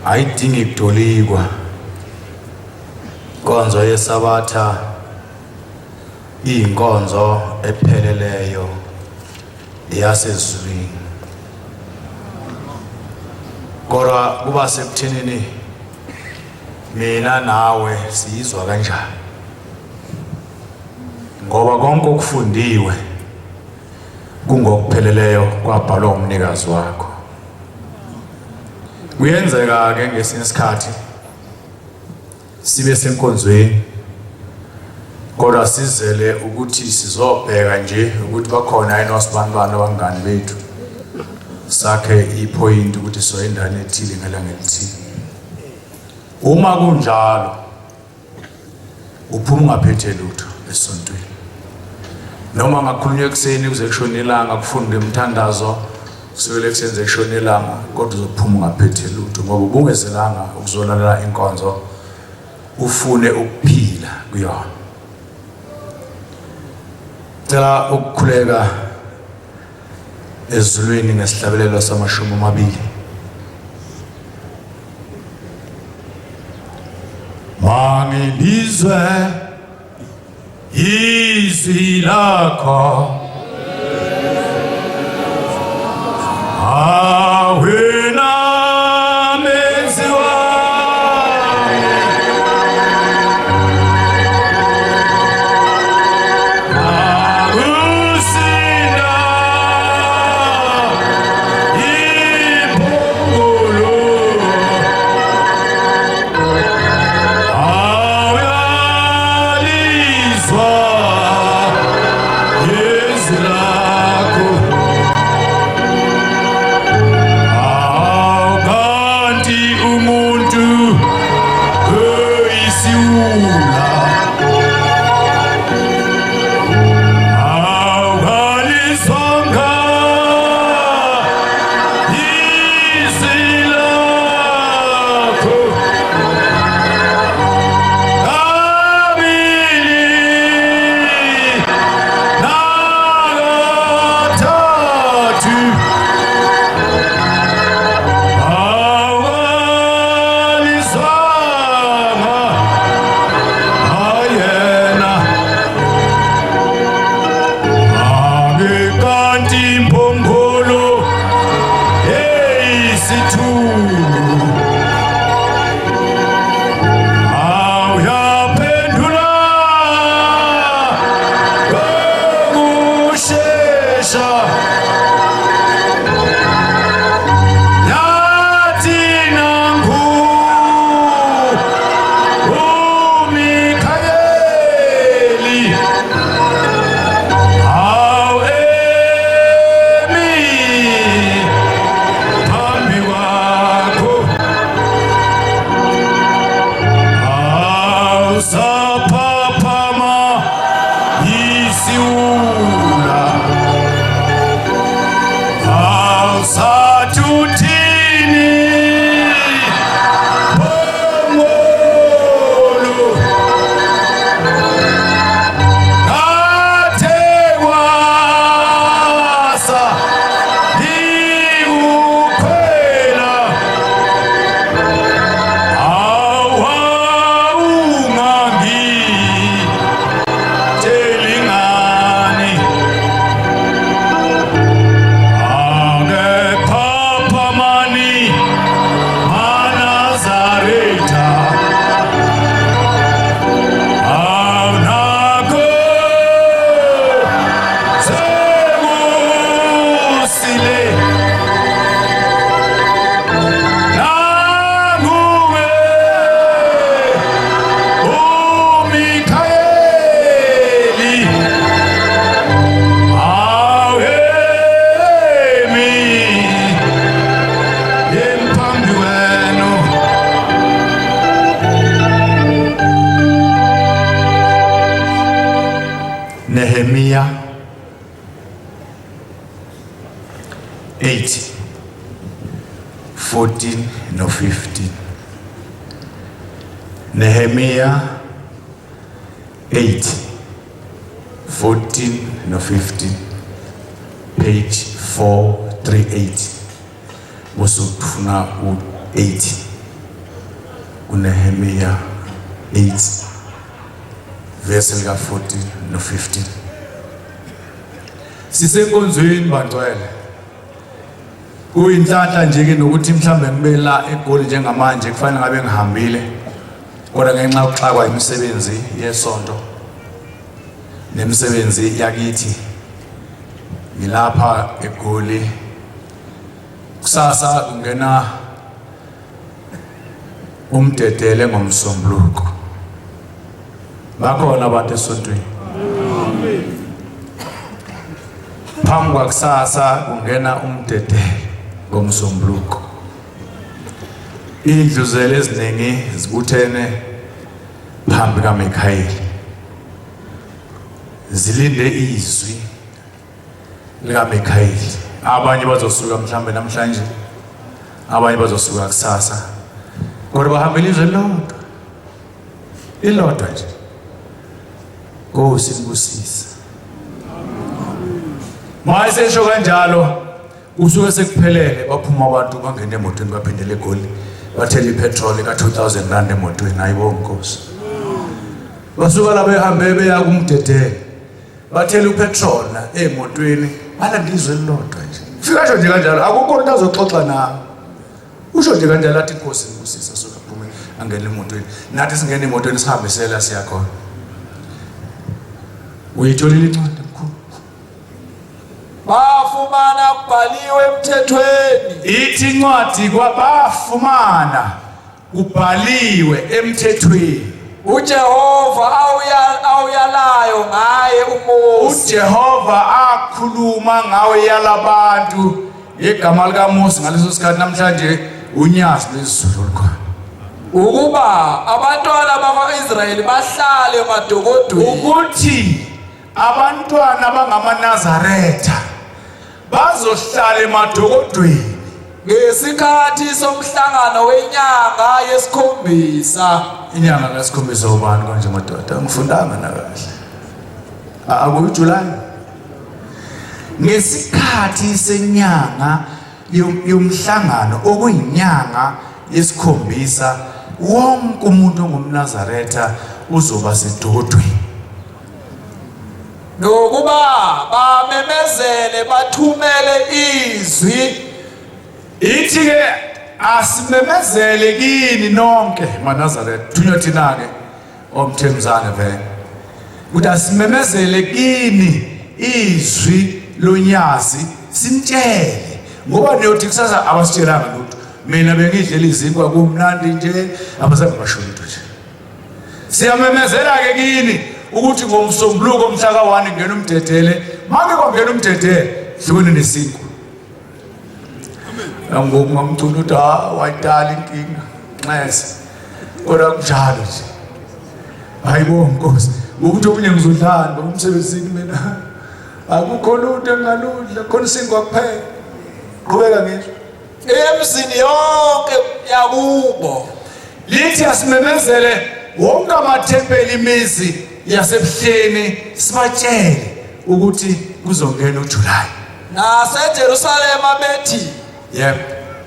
Ayidingi kutolikwa. Inkonzo yeSabatha iyinkonzo epheleleyo yasezulwini. Kodwa kuba sekuthenini mina nawe siyizwa kanjani? Ngoba konke okufundiwe kungokupheleleyo kwabhalwa umnikazi wakho. Kuyenzeka ke ngesinye isikhathi sibe senkonzweni kodwa sizele ukuthi sizobheka nje ukuthi bakhona yini osibanibani abangani bethu sakhe iphoyinti ukuthi soya endaweni ethile ngelanga elithile. Uma kunjalo uphuma ungaphethe lutho esontweni. Noma ngakhulunywa ekuseni kuze kushone ilanga kufundwe imithandazo kusukela ekuseni kuze kushone ilanga kodwa uzophuma ungaphethe lutho ngoba ubungezelanga ukuzolalela inkonzo ufune ukuphila kuyona. Cela ukukhuleka ezulwini ngesihlabelelo samashumi amabili. Mangilizwe izwi lakho awena menzi wami akusinda iphungulu Awuyalizwa izwi lakho Awu kanti umuntu oyisiwula Awukalizwanga izwi lakho kabili nakathathu awukalizwanga ayena Ake kanti imphongolo eyisithulu awuyaphendula ngokushesha yathi nangu uMikhayeli awu emi phambi kwakho awusaphaphama isiwula awusathuthini phongolo athe kwasa ndikukhwela awawungangitsheli ngani ake phaphamani manazaretha awunakho sekusile nanguwe uMikhayeli awemi emphambi kwenu. Nehemiya 8 14 no 15. Nehemiya 8 14 no 15, page 438 bosufuna u-8. kuNehemiya 8 verse lika 14 no 15. Sisenkonzweni bangcwele. Kuyinhlanhla nje ke nokuthi mhlambe ngibe la eGoli njengamanje, kufanele ngabe ngihambile, kodwa ngenxa yokuxakwa imisebenzi yesonto nemisebenzi yakithi ngilapha eGoli. Kusasa kungena umdedele ngoMsombuluko. Bakhona abantu esontweni. Phambi kwakusasa kungena umdedele ngoMsombuluko. Indluzele eziningi zibuthene phambi kaMikhayeli, zilinde izwi likaMikhayeli. Abanye bazosuka mhlambe namhlanje, abanye bazosuka kusasa, kodwa bahambela izwe lodwa, ilodwa nje. Nkosi ibusise. Mayesesho kanjalo kusuke sekuphelele, baphuma abantu bangena emotweni, baphindele eGoli, bathela ipetrol ka-2000 rand emotweni. Hayibo Nkosi, basuka la behambe beya kumdedele, bathela upetrol emotweni, balanda izwe elilodwa nje. Fika sho nje kanjalo, akukho into azoxoxa nawe, usho nje kanjalo, athi inkosi ngibusisa, suka aphume angene emotweni, nathi singene emotweni sihambisela siyakhona. Uyitholile incwadi mkhulu? Bafumana kubhaliwe emthethweni. Ithi incwadi kwabafumana kubhaliwe emthethweni. uJehova awuyalayo ngaye uMose. uJehova akhuluma ngawe yalabantu ngegama likaMose ngaleso sikhathi. Namhlanje unyazi lwezulu olukhona. Ukuba abantwana bakwa-Israyeli bahlale emadokodweni. Ukuthi abantwana abangamaNazaretha bazohlala emadokodweni ngesikhathi somhlangano wenyanga yesikhombisa. Inyanga kasikhombisa ubani kanje madoda? Angifundanga nakahle. AkuyiJuly. Ngesikhathi senyanga yomhlangano okuyinyanga yesikhombisa, wonke umuntu ongumNazaretha uzoba sedodweni. Nokuba bamemezele bathumele izwi. Ithi ke asimemezele kini nonke maNazaretha, thunywa thina ke omthemzane vele, ukuthi asimemezele kini izwi lonyazi, simtshele, ngoba niyothi kusasa abasitshelanga lutho. Mina bengidlela izinkwa kumnandi nje, abazange basho lutho nje. Siyamemezela-ke kini ukuthi ngoMsombuluko mhla ka-1 kungena umdedele. Make kwangena umdedele, dliweni nesinkwa. Ngoku mamcula ukuthi ha wayidala inkinga, nxese, kodwa kunjalo nje. Hayi bo Nkosi, ngokuthi okunye ngizodlani ngoba umsebenzini mina akukho lutho engaludla, khona isinkwa kuphela. Qhubeka ngisho. Emzini yonke yakubo. Lithi asimemezele wonke amathempeli, imizi yasebuhleni, sibatshele ukuthi kuzongena uJuly. NaseJerusalema bethi, yebo,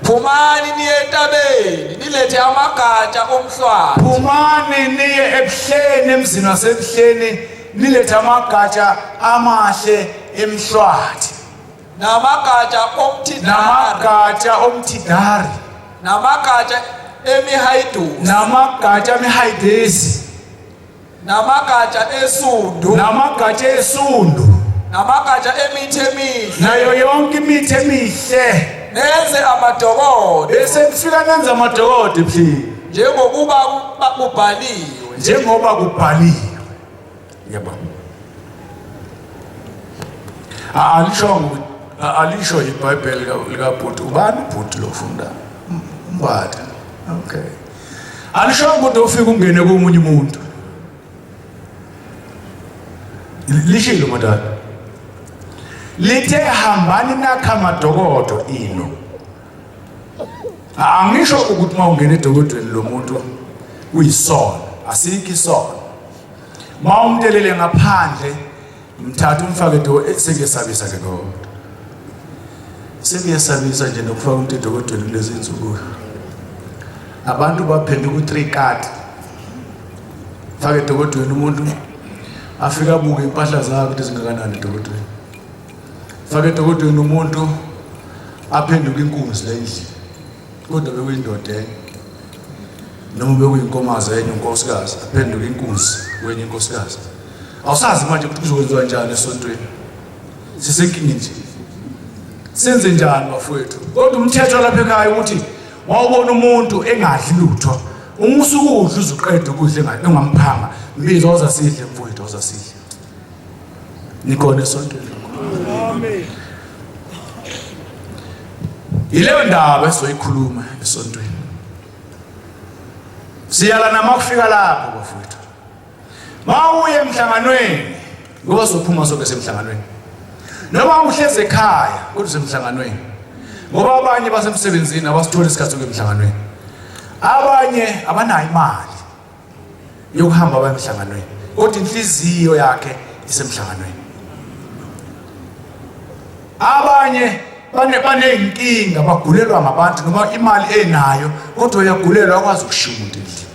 phumani niye entabeni nilethe amagatsha omhlwathi. Phumani niye ebuhleni, emzini wasebuhleni, nilethe amagatsha amahle emhlwathi. Namagatsha omthidari. Namagatsha omthidari. Namagatsha emihayidesi. Namagatsha emihayidesi. Namagatsha esundu. Namagatsha esundu. Namagatsha emithi emihle. Nayo yonke imithi emihle. Nenze amadokodo. Bese nifika nenze amadokodo ebuhleni. Njengokuba kubhaliwe. Njengoba kubhaliwe. Yebo. Alisho, alisho iBhayibheli likabhuti. Ubani ubhuti lo funda? Mbatha. Okay. Alisho ukuthi ufika ungene komunye umuntu. Lishilo madala. Lithe hambani nakha amadokodo ino. Angisho ukuthi uma ungena edokodweni lo muntu uyisono, asikho isono. Ma umtelele ngaphandle, mthatha umfake edokodweni, sekuyesabisa ke kodwa. Sekuyesabisa nje nokufaka umuntu edokodweni kulezi insuku. Abantu baphenduka u-3 kati. Fake edokodweni umuntu afike abuke impahla zakhe ukuthi zingakanani edokodweni. Fake edokodweni umuntu aphenduke inkunzi la endlini. Kodwa bekuyindoda enye. Noma bekuyinkomazi enye unkosikazi aphenduke inkunzi kwenye inkosikazi. Awusazi manje ukuthi kuzokwenziwa njani esontweni. Sisenkingeni nje. Senze njani bafowethu? Kodwa umthetho lapha ekhaya ukuthi wawubona umuntu engadli lutho, uma usukudla uzuqeda ukudla engamphanga, mbizo woza sidle mfowethu, woza sidle. Nikhona esontweni. Amen. Yileyo ndaba esizoyikhuluma esontweni. Siyala nama kufika lapho bafowethu. Mawuye emhlanganweni ngoba sophuma sonke semhlanganweni. Noma uhlezi ekhaya kodwa usemhlanganweni. Ngoba abanye basemsebenzini abasitholi isikhathi sokuya emhlanganweni. Abanye abanayo imali yokuhamba baye emhlanganweni. Kodwa inhliziyo yakhe isemhlanganweni. Abanye baney'nkinga bagulelwa ngabantu noma imali enayo kodwa uyagulelwa akwazi ukushiya umuntu endlini.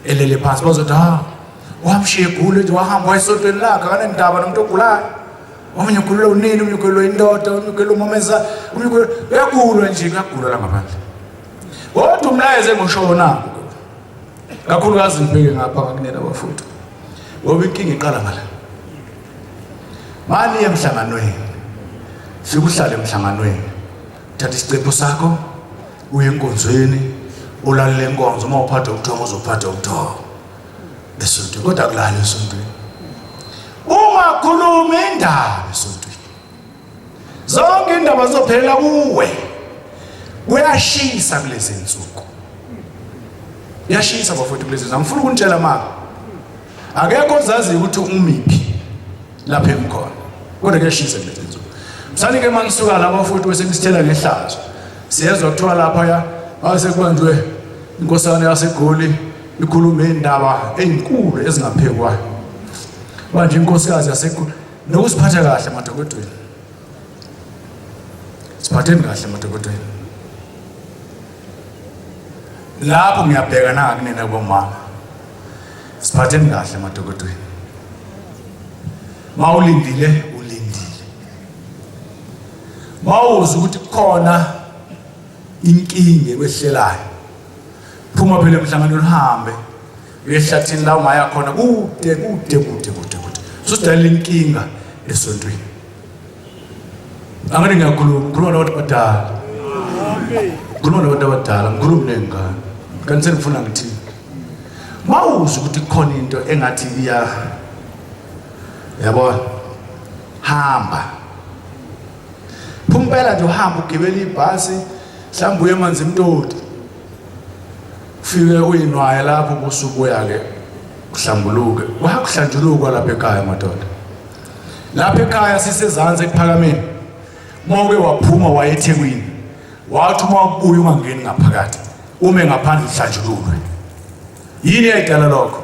Elele phansi bazothi ha wamshiya egula nje wahamba wayesontweni lakhe akanendaba nomuntu ogulayo. Omunye ugulelwa unini, omunye ugulelwa indoda, omunye ugulelwa umameza, omunye ugulelwa uyagulwa nje kuyagulwa la ngaphandle. Kodwa umlayezo engushoyo nakho kakhulukazi ngibheke ngapha ngakunena bafowethu. Ngoba inkinga iqala ngala. Mani emhlanganweni. Fika uhlale emhlanganweni. Thatha isicephu sakho uye enkonzweni ulalele inkonzo uma uphatha ubuthongo uzophatha ubuthongo esontweni kodwa akulali esontweni ungakhulumi indaba esontweni zonke indaba zizophelela kuwe kuyashisa kulezi nsuku kuyashisa bafowethu kulezi nsuku angifuni ukunitshela manga akekho ozaziyo ukuthi umiphi lapha emkhona kodwa kuyashisa kulezi nsuku msani-ke uma nisuka lapha futhi bese nisithela ngehlazo siyezwa kuthiwa laphaya sekubanjwe inkosana yaseGoli ikhuluma indaba ezinkulu ezingaphekwayo manje inkosikazi yaseGoli nokuziphatha kahle emadokodweni siphatheni kahle emadokodweni lapho ngiyabheka na kunina bomama siphatheni kahle emadokodweni mawulindile ulindile mawuzwa ukuthi kukhona inkinga ekwehlelayo phuma phela emhlanganweni uhambe uye ehlathini la ungaya khona kude kude kude kude kude usudalela inkinga esontweni angani ngiyakhuluma ngikhuluma nabantu abadala ngikhuluma nabantu abadala ngikhuluma ney'ngane kanti sengifuna ngithini mawuzwa ukuthi kukhona into engathi iya yabona hamba phuma nje uhamba ugibela ibhasi mhlawumbe uye emanzimtoti ufike uyinwaye lapho kusubuya ke uhlambuluke wakuhlanjulukwa lapha ekhaya madoda lapha ekhaya sisezansi ekuphakameni uma uke waphuma waye eThekwini wathi uma ubuya ungangeni ngaphakathi ume ngaphandle uhlanjululwe yini eyayidala lokho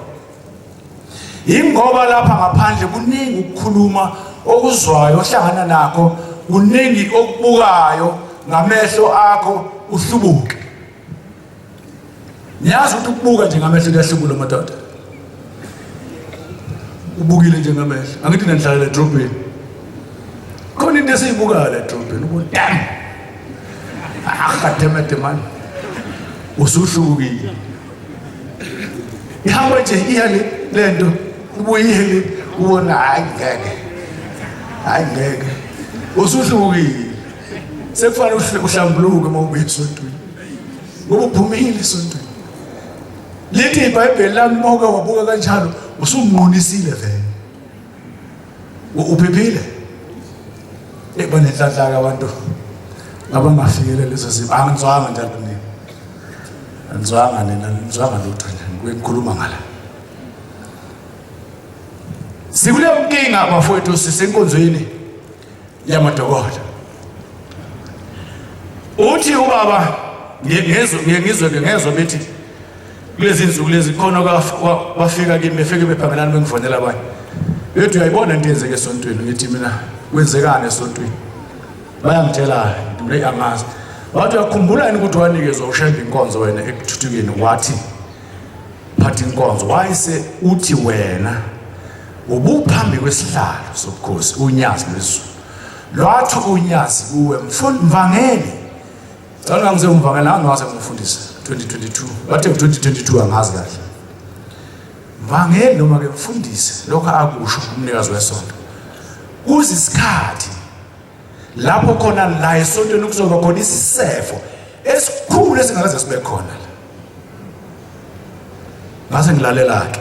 Ingoba lapha ngaphandle kuningi ukukhuluma okuzwayo ohlangana nakho, kuningi okubukayo ngamehlo akho uhlubuke. Niyazi ukuthi ukubuka nje ngamehlo kuyahlubula madoda. Ubukile nje ngamehlo. Angithi nanihlala edrobheni. Khona into esiyibukayo la edrobheni ubona damn. Ah, damn it man. Usuhlubukile. Ihamba nje iya le lento ubuye le ubona hayi ngeke. Hayi ngeke. Usuhlukile. Sekufanele uhlambuluke uma ubuye esontweni. Ngoba uphumile esontweni. Lithi iBhayibheli lami moke wabuka kanjalo usumnqunisile vele. Uphephile. Banenhlanhla abantu abangafikele lezo zimo. Angizwanga njalo nina. Angizwanga nina, angizwanga lutho nje. Ngikhuluma ngala. Sikuleyo nkinga bafowethu sisenkonzweni yamadokodo. Uthi ubaba ngizwe ngizwe ngezwe bethi kulezi nsuku lezi khona bafika kimi befike bephamelana bengifonela abanye bethi uyayibona into eyenzeka esontweni ngithi mina kwenzekani esontweni bayangitshela ngithi mina angazi Wathi uyakhumbula yini ukuthi wanikezwa uShembe inkonzo wena ekuthuthukeni wathi phatha inkonzo wayese uthi wena ubuphambi kwesihlalo sobukhosi unyazi lwezulu lwathi unyazi kuwe mvangeli cela ngangize umvangeli angaze ngifundise 2022 bathe 2022 angazi kahle mvangeli noma ke mfundise lokho akusho umnikazi wesonto kuze isikhathi lapho khona la esontweni kuzoba khona isisefo esikhulu esingakaze sibe khona la ngase ngilalela ke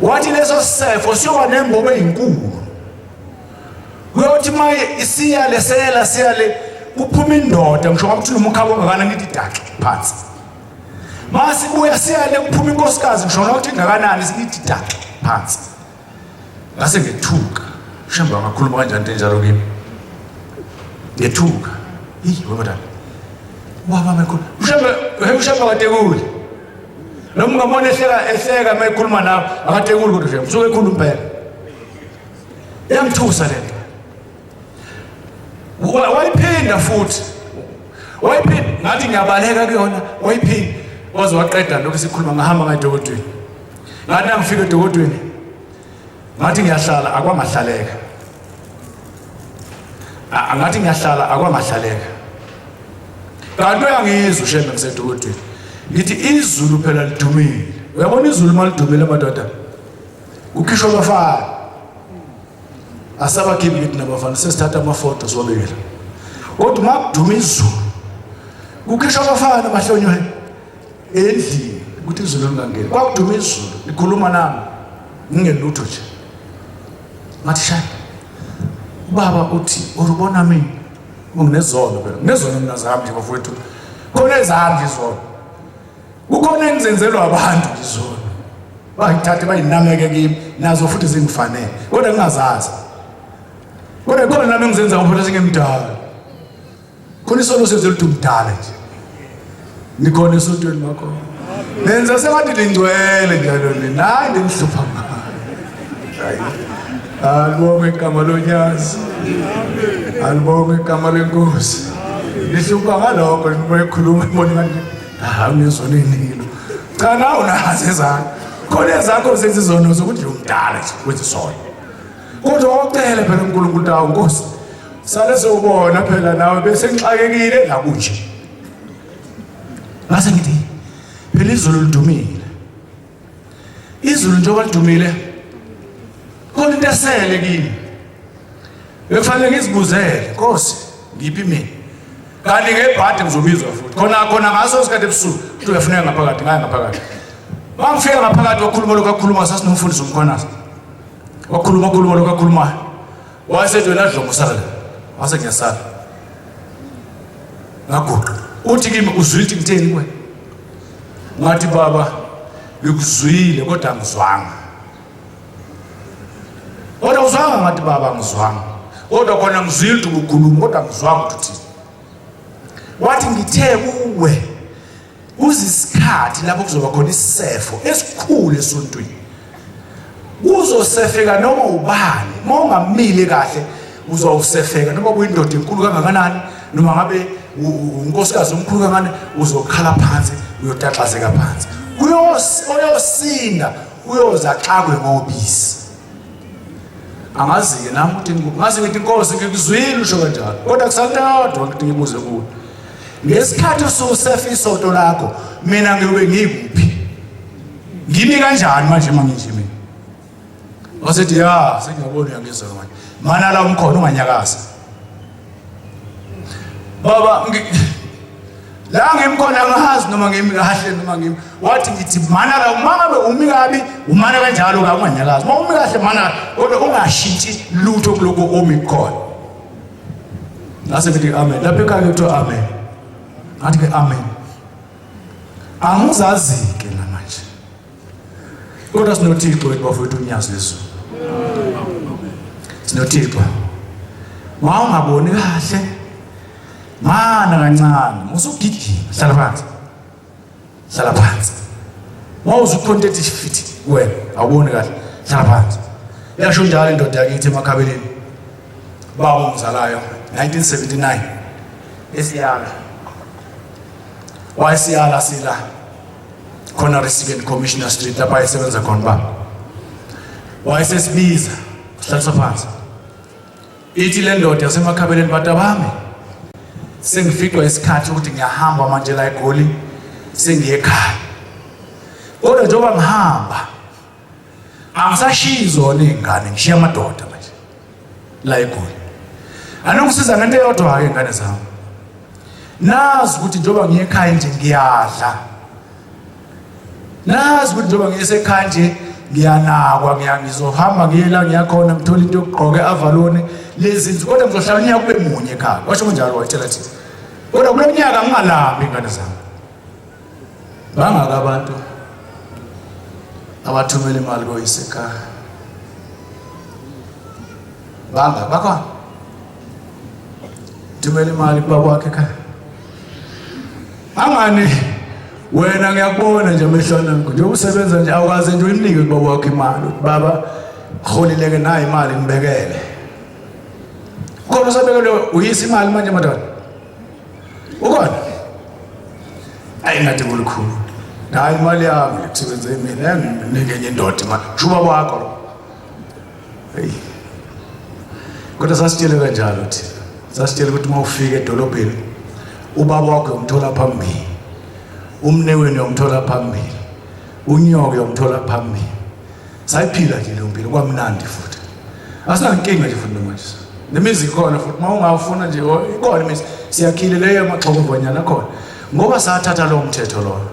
wathi leso sisefo siyoba nembobo ezinkulu kuyothi maye isiya lesela siya le kuphuma indoda ngisho kwakuthiwa umkhaba ongakanani ngithi daxe phansi masibuya siya le kuphuma inkosikazi ngisho nokuthi ingakanani sithi daxe phansi ngase ngethuka shembe angakhuluma kanjani into enjalo kimi ngethuka eyi webadala ubaba mekhuluma ushembe hey ushembe akatekuli noma ungamona ehleka ehleka uma ekhuluma nawe akatekuli kodwa shembe usuke ekhuluma impela yangithusa le nto wayiphinda futhi wayiphinda ngathi ngiyabaleka kuyona wayiphinda waze waqeda lokhu sikhuluma ngahamba ngayedokodweni ngathi nangifika edokodweni ngathi ngiyahlala akwangahlaleka ngathi ngiyahlala akwangahlaleka kanti uyangizwa ushembe ngisedokodweni ngithi izulu phela lidumile uyabona izulu uma lidumile madoda kukhishwa abafana asabakhiphi kithi nabafana sesithatha amafoto siwabekela kodwa uma kuduma izulu kukhishwa abafana bahlonywe endlini ukuthi izulu lingangeni kwakuduma izulu likhuluma nami ngingelutho nje ngathi shaya ubaba uthi urubona mina nginezono phela nginezono mina zami nje bafowethu khona ezami nje izono kukhona engizenzelwa abantu izono bangithathe bayinameke kimi nazo futhi zingifanele kodwa ngingazazi kodwa khona nami engizenza ngoba sengemdala khona isono senze lutho umdala nje nikhona esontweni makho nenza sengathi ningcwele njalo nina hayi nimhlupha hayi alibonge igama lonyazi alibonge igama lenkosi nihlupha ngalokho njengoba ekhuluma ibona ngathi hayi unezono eziningi lo cha nawe unazo ezakho khona ezakho zenza izono zokuthi umdala nje wenza isono kodwa wawucele phela uNkulunkulu tawo Nkosi sale sewubona phela nawe bese ngixakekile la kunje ngase ngithi phela izulu lidumile izulu njengoba lidumile khona into esele kimi bekufanele ngizibuzele Nkosi ngiphi mina kanti ngebhadi ngizobizwa futhi khona khona ngaso isikhathi ebusuku kuthi uyafuneka ngaphakathi ngaya ngaphakathi mangifika ngaphakathi wakhuluma lokhu akhuluma sasinomfundisi umkhwanazi wakhuluma khuluma lokhu akhulumayo wayesethi wena dlomo sala la wase ngiyasala ngaguqa uthi kimi uzwile ukuthi ngitheni kuwe ngathi baba ngikuzwile kodwa angizwanga kodwa uzwanga ngathi baba angizwanga kodwa khona ngizwile ukuthi ubukhuluma kodwa angizwanga ukuthi uthini wathi ngithe kuwe Kuzisikhathi lapho kuzoba khona isisefo esikhulu esontweni. Kuzosefeka noma ubani, uma ungamile kahle uzawusefeka noma kuyindoda enkulu kangakanani noma ngabe unkosikazi omkhulu kangakanani uzokhala phansi uyotaxazeka phansi. Uyosinda uyoze axakwe ngobisi. Angazi-ke nami ukuthi ngazi ngithi inkosi ngikuzwile usho kanjalo kodwa kusalodwa ukuthi ngibuze kuwe ngesikhathi ususefa isonto lakho mina ngiyobe ngikuphi ngimi kanjani manje uma nginje mina wasethi ya sengiyabona uyangizwa manje mana la umkhona unganyakazi baba la ngimkhona angazi noma ngimi kahle noma ngimi wathi ngithi mana la uma ngabe umi kabi umana kanjalo ka unganyakazi uma umi kahle mana kodwa ungashintshi lutho kuloko omi khona ngase ngithi amen lapha ekhaya kuthiwa amen ngathi ke amen angizazi-ke namanje Kodwa sinoThixo wethu bafowethu unyazi lwezulu. Sinothixo. Mawungaboni kahle. Mana kancane, musugijima, hlala phansi. Hlala phansi. Mawuzukhonto ethi fithi wena, awuboni kahle. Hlala phansi. Yasho njalo indoda yakithi emakhabeleni. Baba ongizalayo 1979. Esiyala. Wayesiyala sila khona Risiken Commissioner Street lapha ayesebenza khona baba. Wayesesibiza sihlalisa phansi. Ithi le ndoda yasemakhabeleni bantu bami sengificwa isikhathi ukuthi ngiyahamba manje la eGoli sengiye ekhaya. Kodwa njengoba ngihamba angisashiyi zona iy'ngane ngishiya amadoda manje la eGoli. Anongisiza ngento eyodwa-ke ngane zami. Nazi ukuthi njengoba ngiye ekhaya nje ngiyadla. Nazi ukuthi njengoba ngiye esekhaya nje ngiyanakwa ngiya ngizohamba ngiye la ngiyakhona ngithola into yokugqoka e-Avalon lezi zinto kodwa ngizohlala unyaka kube munye ekhaya. Washo kunjalo watshela thina. Kodwa kulo nyaka ngingalambi ingane zami. Bangaka abantu abathumela imali koyise ekhaya. Banga bakhona. Thumela imali kubaba wakhe ekhaya. Angani wena ngiyakubona nje amehlwana akho njengoba usebenza nje awukaze nje uyinike kubaba wakho imali uthi baba holileke nayo imali ngibekele. Ukhona usabekele uyisa imali manje madoda? Ukhona? Ayi ngathi kulukhulu. Hayi imali yami kusebenze mina nginike enye indoda imali. Shuba wakho lo. Hey. Kodwa sasitshele kanjalo thina. Sasitshele ukuthi uma ufika edolobheni ubaba wakho uyomthola phambili. Umnewenu uyomthola phambili. Unyoko uyomthola phambili. Sayiphila nje leyo mpilo kwamnandi futhi. Asinankinga nje futhi manje. Nemizi ikhona futhi uma ungafuna nje ikhona imizi. Siyakhile leyo amaxhokovanyana akhona. Ngoba sathatha lowo mthetho loyo.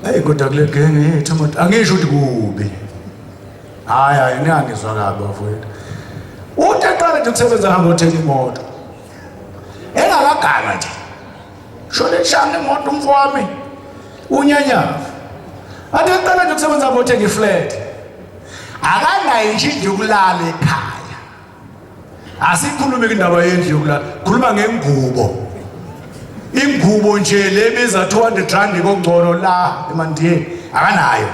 Hey kodwa kule genge yethu manje angisho ukuthi kubi. Hayi hayi ningangizwa kabi bafowethu. Uthi eqala nje ukusebenza hamba othenga imoto. Engakaganga nje. Shone shanga imoto umfo wami. Unyanya. Athi eqala nje ukusebenza hamba othenga iflat. Akanayo nje indlu yokulala ekhaya. Asikhulume indaba yendlu yokulala. Khuluma ngengubo. Ingubo nje lebiza 200 rand kongcono la emandiyeni akanayo.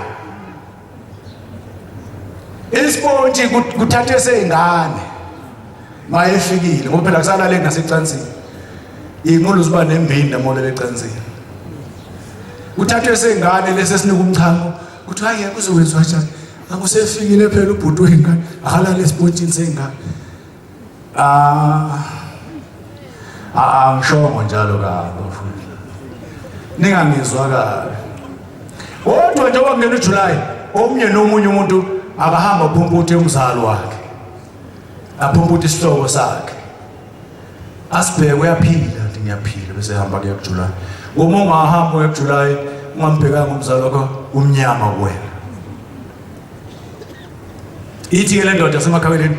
Isipontshi kuthathe seyingane mayefikile ngoba phela kusalale ngasecansini. Inqulu ziba nembinda molele ecansini. Kuthathwe seyingane lesi esinika umchamo kuthi hayi kuzokwenziwa kanjani? Akusefikile phela ubhuti wengane akalale esipontshini seyingane. Ah ah ngishongo njalo kabi futhi. Ningangizwa kabi. Kodwa njengoba kungena uJuly omunye nomunye umuntu akahamba aphumputhe umzali wakhe. Aphumputhe isihlobo sakhe. Asibheke uyaphila ngithi ngiyaphila bese ehamba kuya kuJuly. Ngoba ungahamba uya kuJuly ungambhekanga umzali wakho umnyama kuwena. Ithi ke le ndoda yasemakhabeleni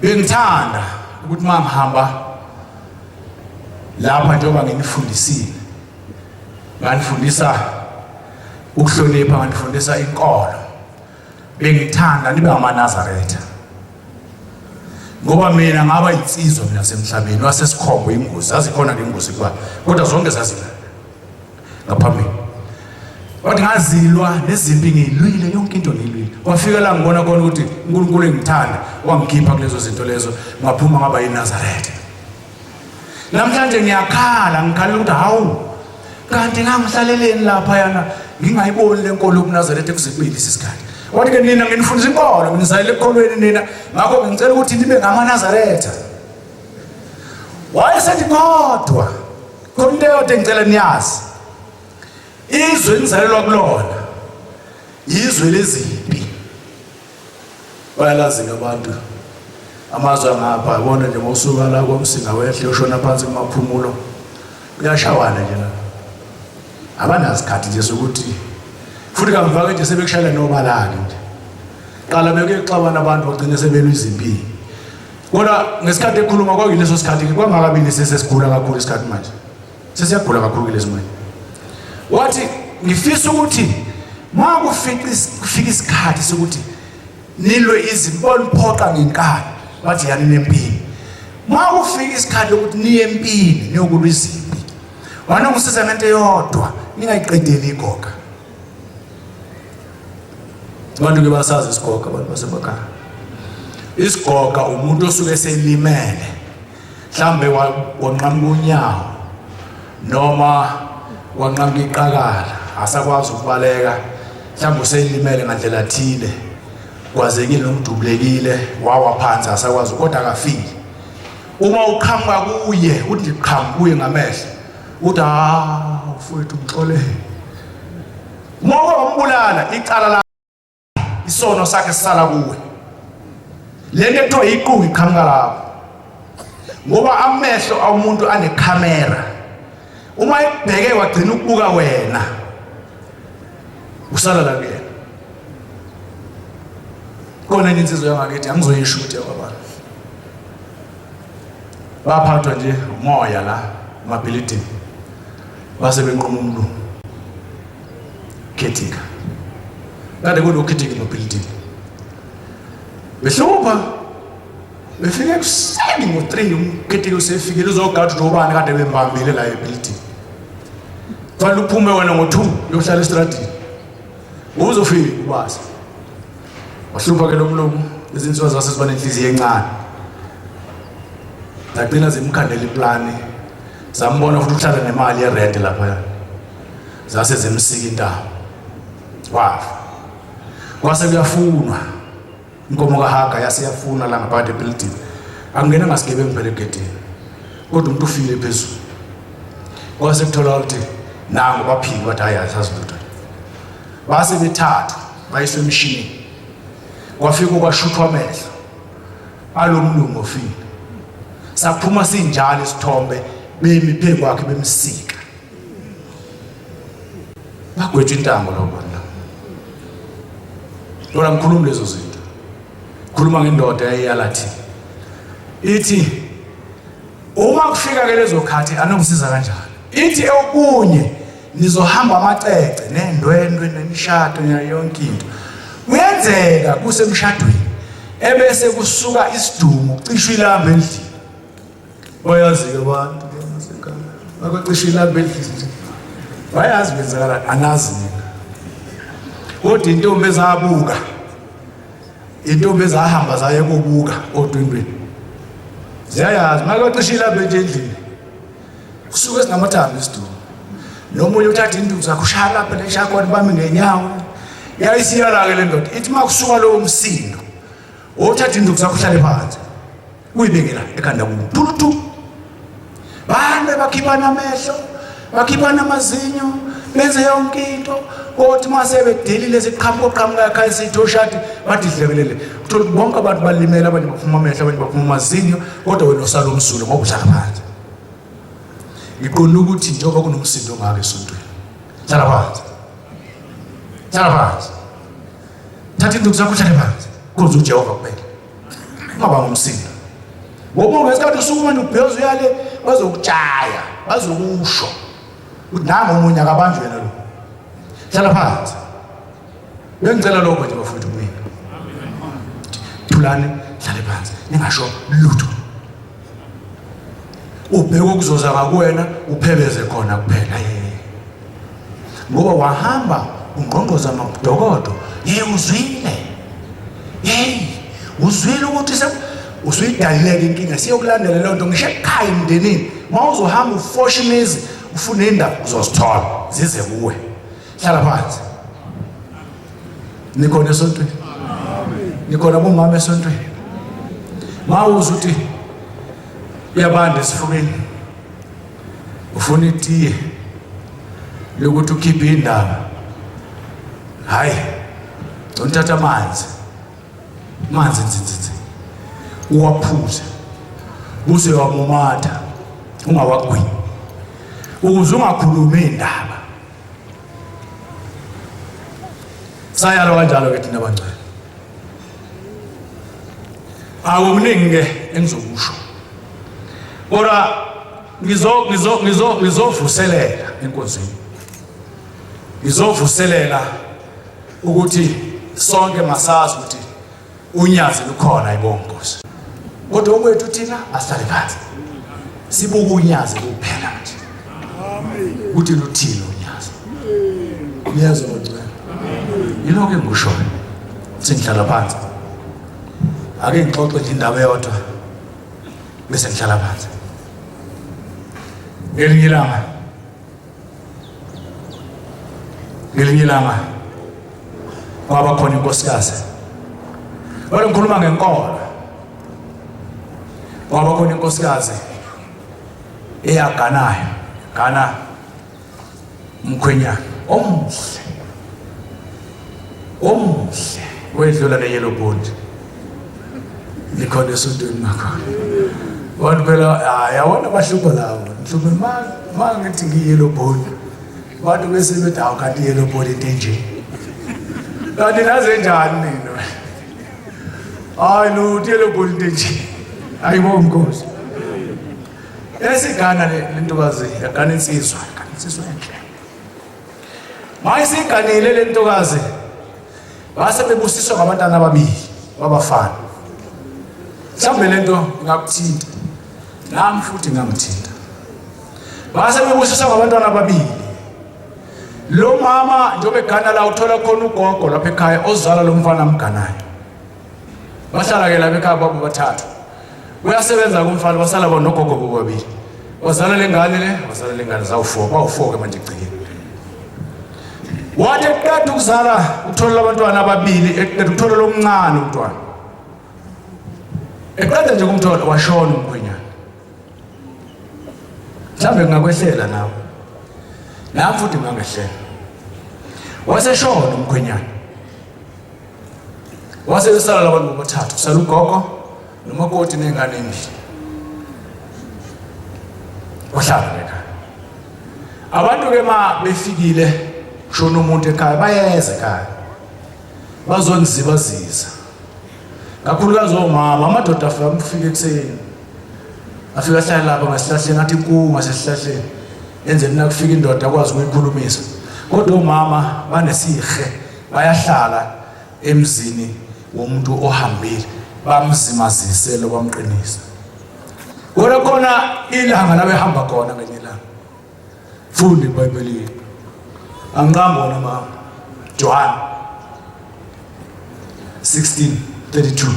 bengithanda ukuthi uma ngihamba lapha njengoba nginifundisile nganifundisa ukuhlonipha nganifundisa inkolo bengithanda nibe amaNazaretha ngoba mina ngaba insizwa mina semhlabeni wasesikhombo ingozi zazikhona ngengozi kuba kodwa zonke zazila ngaphambili wathi ngazilwa nezimpi ngiyilwile yonke into ngiyilwile kwafika la ngibona khona ukuthi uNkulunkulu engithanda wangikhipha kulezo zinto lezo ngaphuma ngaba yiNazaretha namhlanje ngiyakhala ngikhalela ukuthi hawu kanti ngangihlaleleni lapha yana ngingayiboni le nkolo yobuNazaretha kuzibili isikhathi wathi ke nina nginifundisa inkolo nginizayele ekukholweni nina ngakho ngicela ukuthi nibe ngamaNazaretha wayesethi kodwa khona into eyodwa engicela niyazi izwe enizalelwa kulona izwe lezimpi bayalazi-ke abantu amazwe angapha yabona nje mawusuka la kwamsinga wehle ushona phansi kumaphumulo kuyashawana nje la abanazikhathi nje sokuthi futhi kamva-ke nje sebekushayela nobalake nje qala bekuyexabana abantu bagcine sebelwa izimpini kodwa ngesikhathi ekhuluma kwakuyileso sikhathi kwangakabili sesesigula kakhulu isikhathi manje sesiyagula kakhulu kulesi manje wathi ngifisa ukuthi ma kufika isikhathi sokuthi nilwe izimpi oniphoqa ngenkani bathi yani nempini ma kufika isikhathi lokuthi niye empini niyokulwa izimpi wanongisiza ngento eyodwa ningayiqedeli igoga abantu ke basazi isigoga abantu basemakhaya. Isigoga umuntu osuke selimele, mhlambe wanqamuka unyawo noma wanqamuka iqakala, asakwazi ukubaleka, mhlambe uselimele ngandlela thile, kwazekile nomdubulekile wawa phansi asakwazi, kodwa akafile. Uma uqhamuka kuye uthi qhamuka kuye ngamehlo, uthi ah mfowethu ngixolele. Uma wambulala icala la, isono sakhe sisala kuwe. Lento ekuthiwa iquku iqhamuka lapho, ngoba amehlo omuntu anekhamera, uma ekubheke wagcina ukubuka wena, usala la kuyena. Khona enye insizwa yangakithi, angizoyisho ukuthi yakwabani, baphathwa nje umoya la emabhilidini, base benquma umlungu khethika, kade kunokhethika emabhilidini, behlupha befike ekuseni ngo-3, umkhethika usefikile uzogada ukuthi ubani kade bembambile la ebhilidini. Fanele uphume wena ngo-2 uyohlala estradini, uzofika ubazi. Wahlupha ke lo mlungu, izinsizwa zase ziba nenhliziyo encane, zagcina zimkhandela iplani, zambona futhi uhlala nemali yerent laphaya, zase zimsika intamo, wafa. Kwase kuyafunwa inkomo kaHaga, yase yafuna la ngaphakathi ebhilidini, akungena ngasigebengu phela egedini, kodwa umuntu ufile phezulu. Kwase kutholakala ukuthi nangu, baphiki bathi hayi asazi lutho. Base bethathwa bayiswa emshinini, kwafika kwashuthwa amehlo alomlungu ofile, saphuma sinjalo isithombe, bemi phezu kwakhe bemsika, bagwetshwa intambo labo bantu. Lona ngikhuluma lezo zinto, khuluma ngendoda eyayiyalathi ithi uma kufika ke lezo khathi anongisiza kanjani, ithi okunye nizohamba amacece nendwendwe nemishado nayo yonke into. Kuyenzeka kusemshadweni ebese kusuka isidumo, kucishwa ilambu endlini. Bayazi-ke abantu bakucisha ilambu endlini, bayazi kwenzakala, anazi nina. Kodwa intombi ezabuka, intombi ezahamba zaye kobuka odwendweni, ziyayazi uma kwacisha ilambu nje endlini kusuke sinamathambo isidumo. Nomunye uthatha induku zakhe ushaya lapha leshaya khona, bami ngenyawo. Yayisiyala-ke le ndoda ithi uma kusuka lowo msindo, wothatha induku zakho uhlale phansi, uyibeke la ekhanda kuwo, thuluthu. Bande bakhiphana amehlo, bakhiphana amazinyo, benze yonke into, kodwa uma sebedelile siqhamuka oqhamuka ekhaya sithi oshadi bathi dlekelele, uthola ukuthi bonke abantu balimele, abanye baphuma amehlo, abanye baphuma amazinyo, kodwa wena usala umzulu ngoba uhlala phansi. Ngiqonda ukuthi njengoba kunomsindo ongaka esontweni, hlala phansi, hlala phansi, thatha induku zakho uhlale phansi, khonza uJehova kuphela, ungabanga umsindo. Ngoba ngesikhathi usukuma nje ubheza uyale, bazokutshaya, bazokusho ukuthi nangu omunye akabanjwe yena lo. Hlala phansi. Bengicela lokho nje bafowethu kumina. Thulani, hlale phansi, ningasho lutho. Ubheke okuzoza ngakuwena, uphebeze khona kuphela. Ngoba wahamba ungqongqoza amadokodo, hey uzwile, hey uzwile ukuthi usuyidalileke inkinga, siyokulandela leyo nto ngisho ekhaya emndenini. Uma uzohamba ufosha imizi ufune indaba, uzozithola zize kuwe. Hlala phansi. Nikhona esontweni? Nikhona bomama esontweni? Mawuza uthi uyabanda esifubeni, ufuna itiye lokuthi ukhiphe indaba, hayi ngicela amanzi, amanzi nzinzinzi, uwaphuze buse wamumatha, ungawagwinyi, ukuze ungakhulumi indaba. Sayalo kanjalo ke thina abangcwele. Akukuningi ke engizokusho, kodwa ngizovuselela enkonzweni, ngizovuselela ukuthi sonke masazi ukuthi unyazi lukhona, ayibonga Nkosi. Kodwa okwethu thina asihlale phansi sibuke unyazi kuphela nje ukuthi luthini unyazi. Niyezwa bangcwele? Yilokho engikushoyo, sengihlala phansi. Ake ngixoxe nje indaba eyodwa bese ngihlala phansi. Ngelinye ilanga ngelinye ilanga kwaba khona inkosikazi. Wena ngikhuluma ngenkolo. Kwaba khona inkosikazi eyaganayo, gana umkhwenyana omuhle omuhle wedlula le yellow bond likhona esontweni makhona abantu phela hayi awona bahlupha lawo mhluphe ma ngithi ngiyi-yellow bond abantu bese bethi awu kanti i-yellow bond into enje kanti naze njani nina hayi lutho i-yellow bond into enje ayibonga nkosi Yayisigana le ntokazi yagana insizwa, yagana insizwa enhle. Mayisiganile le ntokazi base bebusiswa ngabantwana ababili babafana. Mhlawumbe le nto ingakuthinta. Nami futhi ingangithinta. Base bebusiswa ngabantwana ababili. Lo mama njengoba egana la uthola khona ugogo lapha ekhaya ozala lo mfana amganayo. Bahlala ke lapha ekhaya babo bathathu. Uyasebenza kumfana basala bona nogogo bobabili. Wazala le ngane le, wazala le ngane zawu-4, bawu-4 ke manje egcikeni. Wathi eqeda ukuzala uthola abantwana ababili, eqeda ukuthola lomncane umntwana. Eqeda nje kumthola washona umkhwenyana. Mhlawumbe kungakwehlela nawe. Nami futhi kungangehlela. Waseshona umkhwenyana. Wase esala labantu bobathathu, kusala ugogo nomakoti nengane embili. Wahlala ekhaya. Abantu ke ma befikile kushona umuntu ekhaya bayeza ekhaya. Bazonzibaziza. Kakhulukazi omama, amadoda afika amfike ekuseni. Afika ahlale lapha ngasihlahleni athi ku ngasesihlahleni. Enzeni nakufika indoda akwazi ukuyikhulumisa. Kodwa omama banesihe bayahlala emzini womuntu ohambile bamzimazise lo bamqinisa. Kodwa khona ilanga la behamba khona ngenye ilanga. Funda iBhayibhelini. Angiqambi wona mama. John 16:32.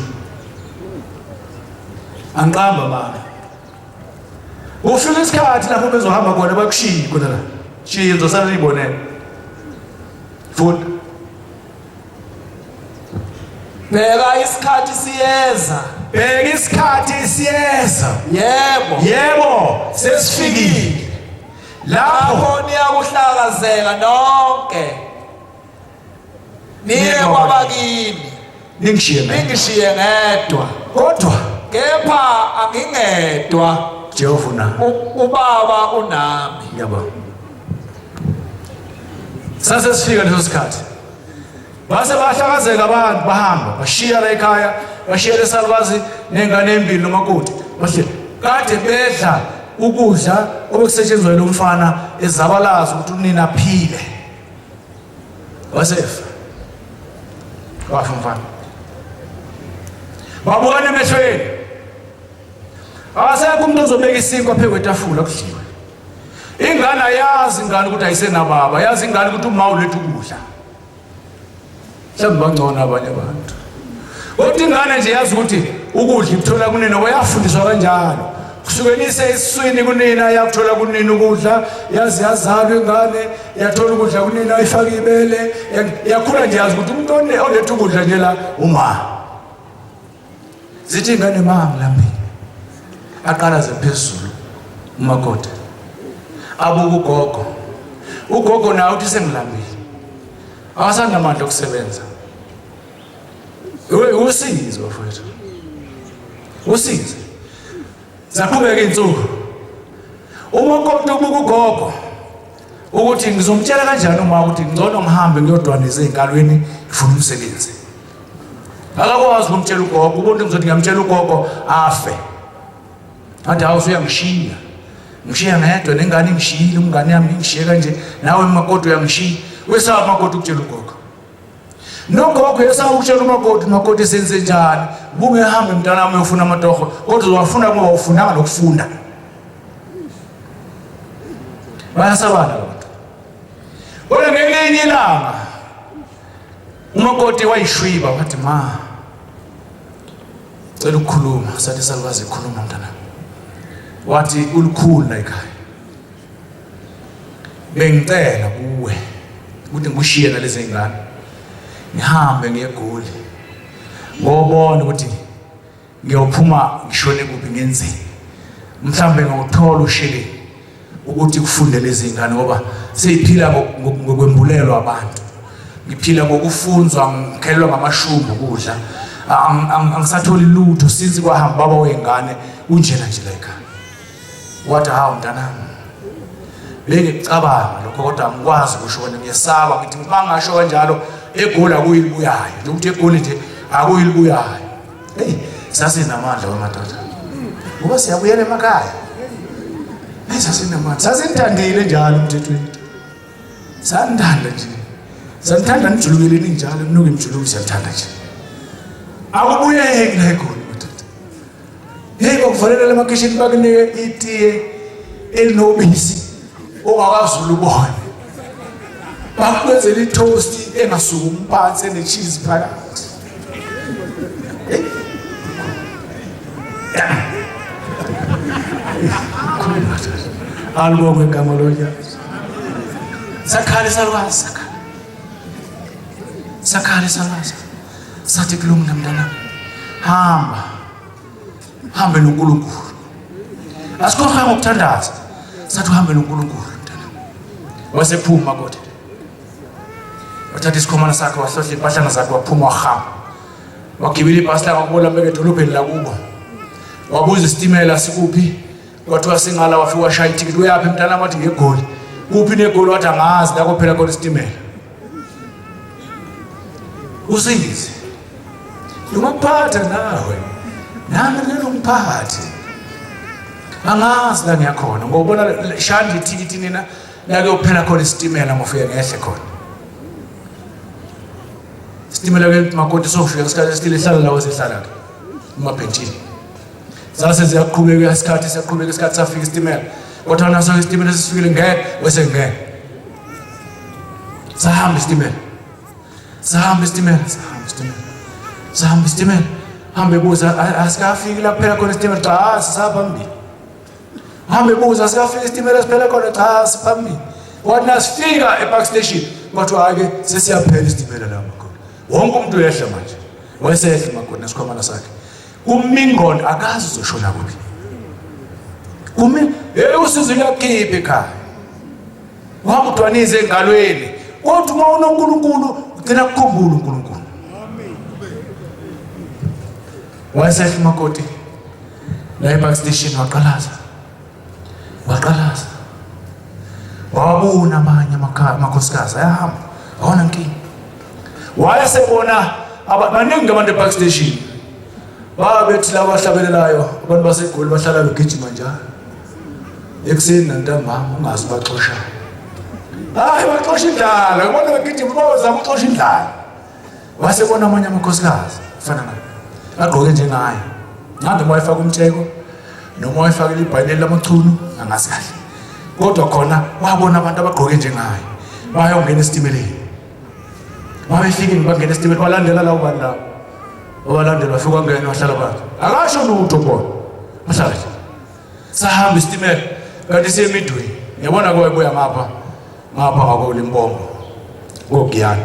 Angiqamba mama. Ufika isikhathi lapho bezohamba khona bakushiye khona la. Shiye ngizosala niyibonele. Funda. Bheka isikhathi siyeza. Bheka isikhathi siyeza. Yebo. Yebo, sesifikile. Lapho niyakuhlakazeka nonke. Niye kwabakini. Ningishiye ngedwa. Ningishiye ngedwa. Kodwa kepha angingedwa. Jehova unami. Ubaba unami. Ngiyabonga. Sase sifika leso sikhathi. Base bahlakazeka abantu bahamba bashiya la ekhaya bashiya lesalukazi nengane embili nomakoti bahleli kade bedla ukudla obekusetshenziswa lo mfana ezabalaza ukuthi unina aphile wasefa wafa umfana babukana emehlweni akasekho umuntu ozobeka isinkwa phezu kwetafula kudliwe Ingane ayazi ingane ukuthi ayisenababa, yazi ingane ukuthi uma uletha ukudla. Mhlawumbe bangcono abanye abantu. Kodwa ingane nje yazi ukuthi ukudla ikuthola kunina ngoba yafundiswa kanjalo. Kusuke nise esiswini kunina yakuthola kunina ukudla, yazi yazalwa ingane, yathola ukudla kunina ifaka ibele, yakhula nje yazi ukuthi umuntu oletha ukudla nje la uma. Zithi ingane ma ngilambile. Aqalaze phezulu umakoti. Abuka ugogo. Ugogo naye uthi sengilambile. Akasanamandla okusebenza. Usizo bafowethu. Usizo. Zaqhubeka izinsuku. Umakoti ubuka ugogo ukuthi ngizomtshela kanjani uma ukuthi ngcono ngihambe ngiyodwanisa ezinkalweni ngifuna umsebenzi. Akakwazi ukumtshela ugogo, ubuntu ngizothi ngiyamtshela ugogo afe. Athi hawu usuyangishiya. Ngishiya ngedwa nengane ingishiyile, umngane yami ingishiye kanje, nawe makoti uyangishiya. Wesaba makoti ukutshela ugogo. Nogogo uyesaba ukutshela umakoti, umakoti senze njani? Ubungehambe mntanami uyofuna amatoho, kodwa uzowafuna ngoba ufunanga nokufunda. Bayasabana abantu. Kodwa ngelinye ilanga umakoti wayishwiba wathi ma Cela ukukhuluma. Sathi salukazi, khuluma mntanami. Wathi ulukhulu la ekhaya, bengicela kuwe ukuthi ngikushiye nalezi ngane, ngihambe ngiye eGoli, ngobona ukuthi ngiyophuma ngishone kuphi, ngenzeni, mhlambe ngiyothola usheleni ukuthi kufunde lezi ngane, ngoba seyiphila ngokwembulelwa abantu, ngiphila ngokufunzwa, ngikhelelwa ngamashumbu ukudla, angisatholi lutho since kwahamba baba wengane, kunjena nje la ekhaya. Wathi, hawu mntanami, bengikucabanga lokho kodwa angikwazi kusho wena, ngiyesaba. Ngithi uma ngasho kanjalo eGoli akuyilibuyayo nje, ukuthi eGoli nje akuyilibuyayo. Hey, sasinamandla wemadoda ngoba siyabuyela emakhaya. Hey, sasinamandla, sasinithandile njalo umthetho wethu, sanithanda nje, sanithanda nijulukeleni njalo, ninuke imjuluko, siyathanda nje, akubuyeki la eGoli madoda. Hey, bakuvalela emakhishini, bakunike itiye elinobisi ongakaze ulubone, bakwenzela i-toast engasukumi phansi ene-cheese phakathi. Hey. Alibongwe igama loNyazi. Sakhala isalukazi, sakhala, sakhala isalukazi, sathi kulungile mntanami, hamba, hambe noNkulunkulu. Asikhohlwa ngokuthandaza, sathi uhambe noNkulunkulu mntanami. Wasephuma kodwa wathatha isikhomana sakhe, wahlohla impahlana zakhe, waphuma, wahamba, wagibela ibhasi langakubo, lambeka edolobheni lakubo. Wabuza isitimela sikuphi, kwathiwa singala. Wafika washaya ithikithi. Uyaphi mntanami? Wathi ngeGoli. Kuphi neGoli? Wathi angazi la kophela khona isitimela. Usizi lungakuphatha nawe, nami ngeke ungiphathe, angazi la ngiyakhona, ngobona shandi ithikithi nina la kuyophela khona isitimela, ngofike ngehle khona isitimela ke makoti, sofika isikhathi esithile, hlala la wesihlala ke emabhentshini. Sase siyaqhubeka isikhathi, siyaqhubeka isikhathi, safika isitimela. Kodwa naso isitimela sesifikile, ngeke wese ngeke sahamba isitimela, sahamba isitimela, sahamba isitimela, sahamba isitimela. Hambe buza, asikafiki la kuphela khona isitimela? Cha, sisaphambili. Hambe buza, asikafiki isitimela siphela khona? Cha, siphambili. Kwathi nasifika e-Park Station, kwathiwa hhayi-ke sesiyaphela isitimela la makoti, wonke umuntu uyehla manje. Wayesehla umakoti nesikhwamana sakhe, kumingqondo akazi uzoshona kuphi. Kumi, hey, usizo luyakhipha ekhaya, uhamba udwanize engalweni, kodwa uma unoNkulunkulu ugcina kukhumbula uNkulunkulu. Wayesehla umakoti la e-Park Station, waqalaza, waqalaza, wawabona amanye amakhosikazi ayahamba, awona nkinga. Wayesebona baningi abantu e-Park Station, babethi laba abahlabelelayo, abantu baseGoli bahlala begijima njalo ekuseni nantambama, ungazi baxosha, hayi, baxosha indlala, ubona begijima, bazama uxosha indlala. Wasebona amanye amakhosikazi fana naye, agqoke njengaye, noma wayefaka umtsheko noma wayefakile ibhayibheli lamachunu, angazi kahle, kodwa khona wabona abantu abagqoke njengaye bayongena esitimeleni. Babefike bangena esitimeleni, balandela labo bantu labo, babalandela, bafika wangena, wahlala phansi, akasho lutho kubona, wahlala nje. Sahamba isitimela kanti siye eMidway, ngiyabona kwayebuya ngapha ngapha ngakoLimpopo koGiyani.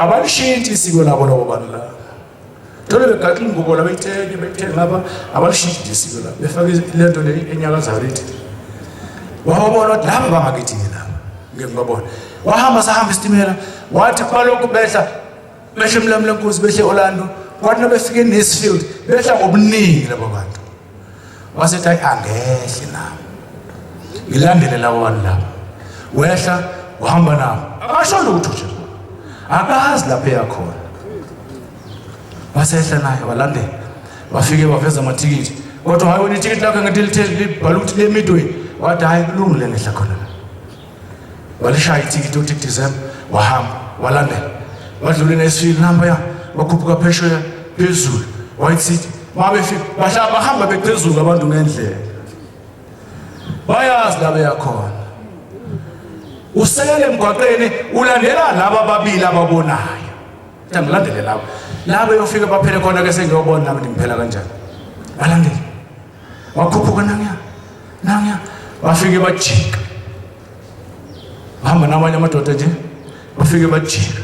Abalishintshi isiko labo labo bantu la, thole begaxa ingubo la, beyithenge beyithenge ngapha, abalishintshi nje isiko la, befake lento le enyakazayo lithi. Wababona wathi laba bangakithi-ke laba, ngeke ngibabona. Wahamba, sahamba isitimela, wathi balokhu behla, behle eMlamlenkosi, behle Orlando, kwathi nabefika eNesfield behla ngobuningi laba bantu. Wasethi hayi, angehle nami ngilandele labo bantu laba. Wehla, wahamba nabo, akasho lutho nje, akazi lapho eyakhona. Wasehla naye, walandela, wafike waveza amathikithi, kodwa hayi wena, ithikithi lakho ngathi lithe libhala ukuthi le-Midway. Wathi hayi, kulungile, ngehla khona la. Walishaya ithikithi uthi December, wahamba, walandela, wadlula eNesfield namba ya, wakhuphuka phesheya phezulu White City. Babefika bahlala, bahamba bephezulu abantu ngendlela, bayazi la beyakhona. Usele emgwaqeni, ulandela laba ababili ababonayo. Ngilandele laba. Labo yofika baphele khona ke sengiyobona nami ngiphela kanjani. Balandela. Wakhuphuka nangiya. Nangiya. Bafike bajika. Bahamba namanye amadoda nje. Bafike bajika.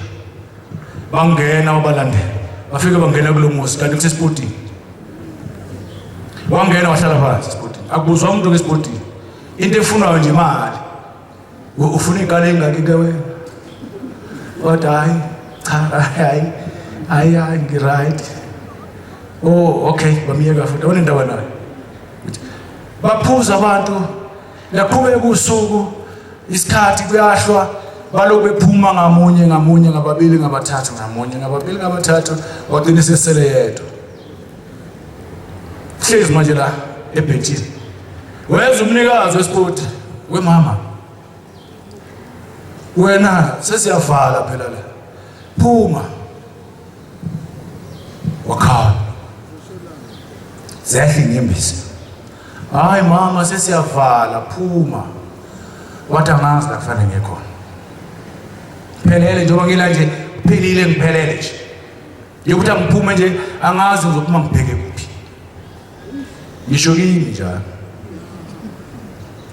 Bangena wabalandela. Bafike bangena kulo muzi kanti kusesipotini. Wangena wahlala phansi esipotini. Akubuzwa umuntu ngesipotini. Into efunwayo nje imali. Ufuna igale engaki ke wena? Wathi hayi cha hayi hayi hayi ngi-right. Oh okay bamiyeka futhi awunendaba nayo. Baphuza abantu laqhubeka usuku isikhathi kuyahlwa balokhu bephuma ngamunye ngamunye ngababili ngabathathu ngamunye ngababili ngabathathu wagcina esesele yedwa. Hlezi manje la ebhentshini. Weza umnikazi wesipoti wemama. Wena sesiyavala phela la. Phuma. Wakhala. Zehla inyembezi. Hayi mama sesiyavala phuma. Wathi angazi la kufanele ngiye khona. Phelele njengoba ngila nje phelile ngiphelele nje. Yokuthi angiphume nje angazi ngizophuma ngibheke kuphi. Ngisho kimi njalo.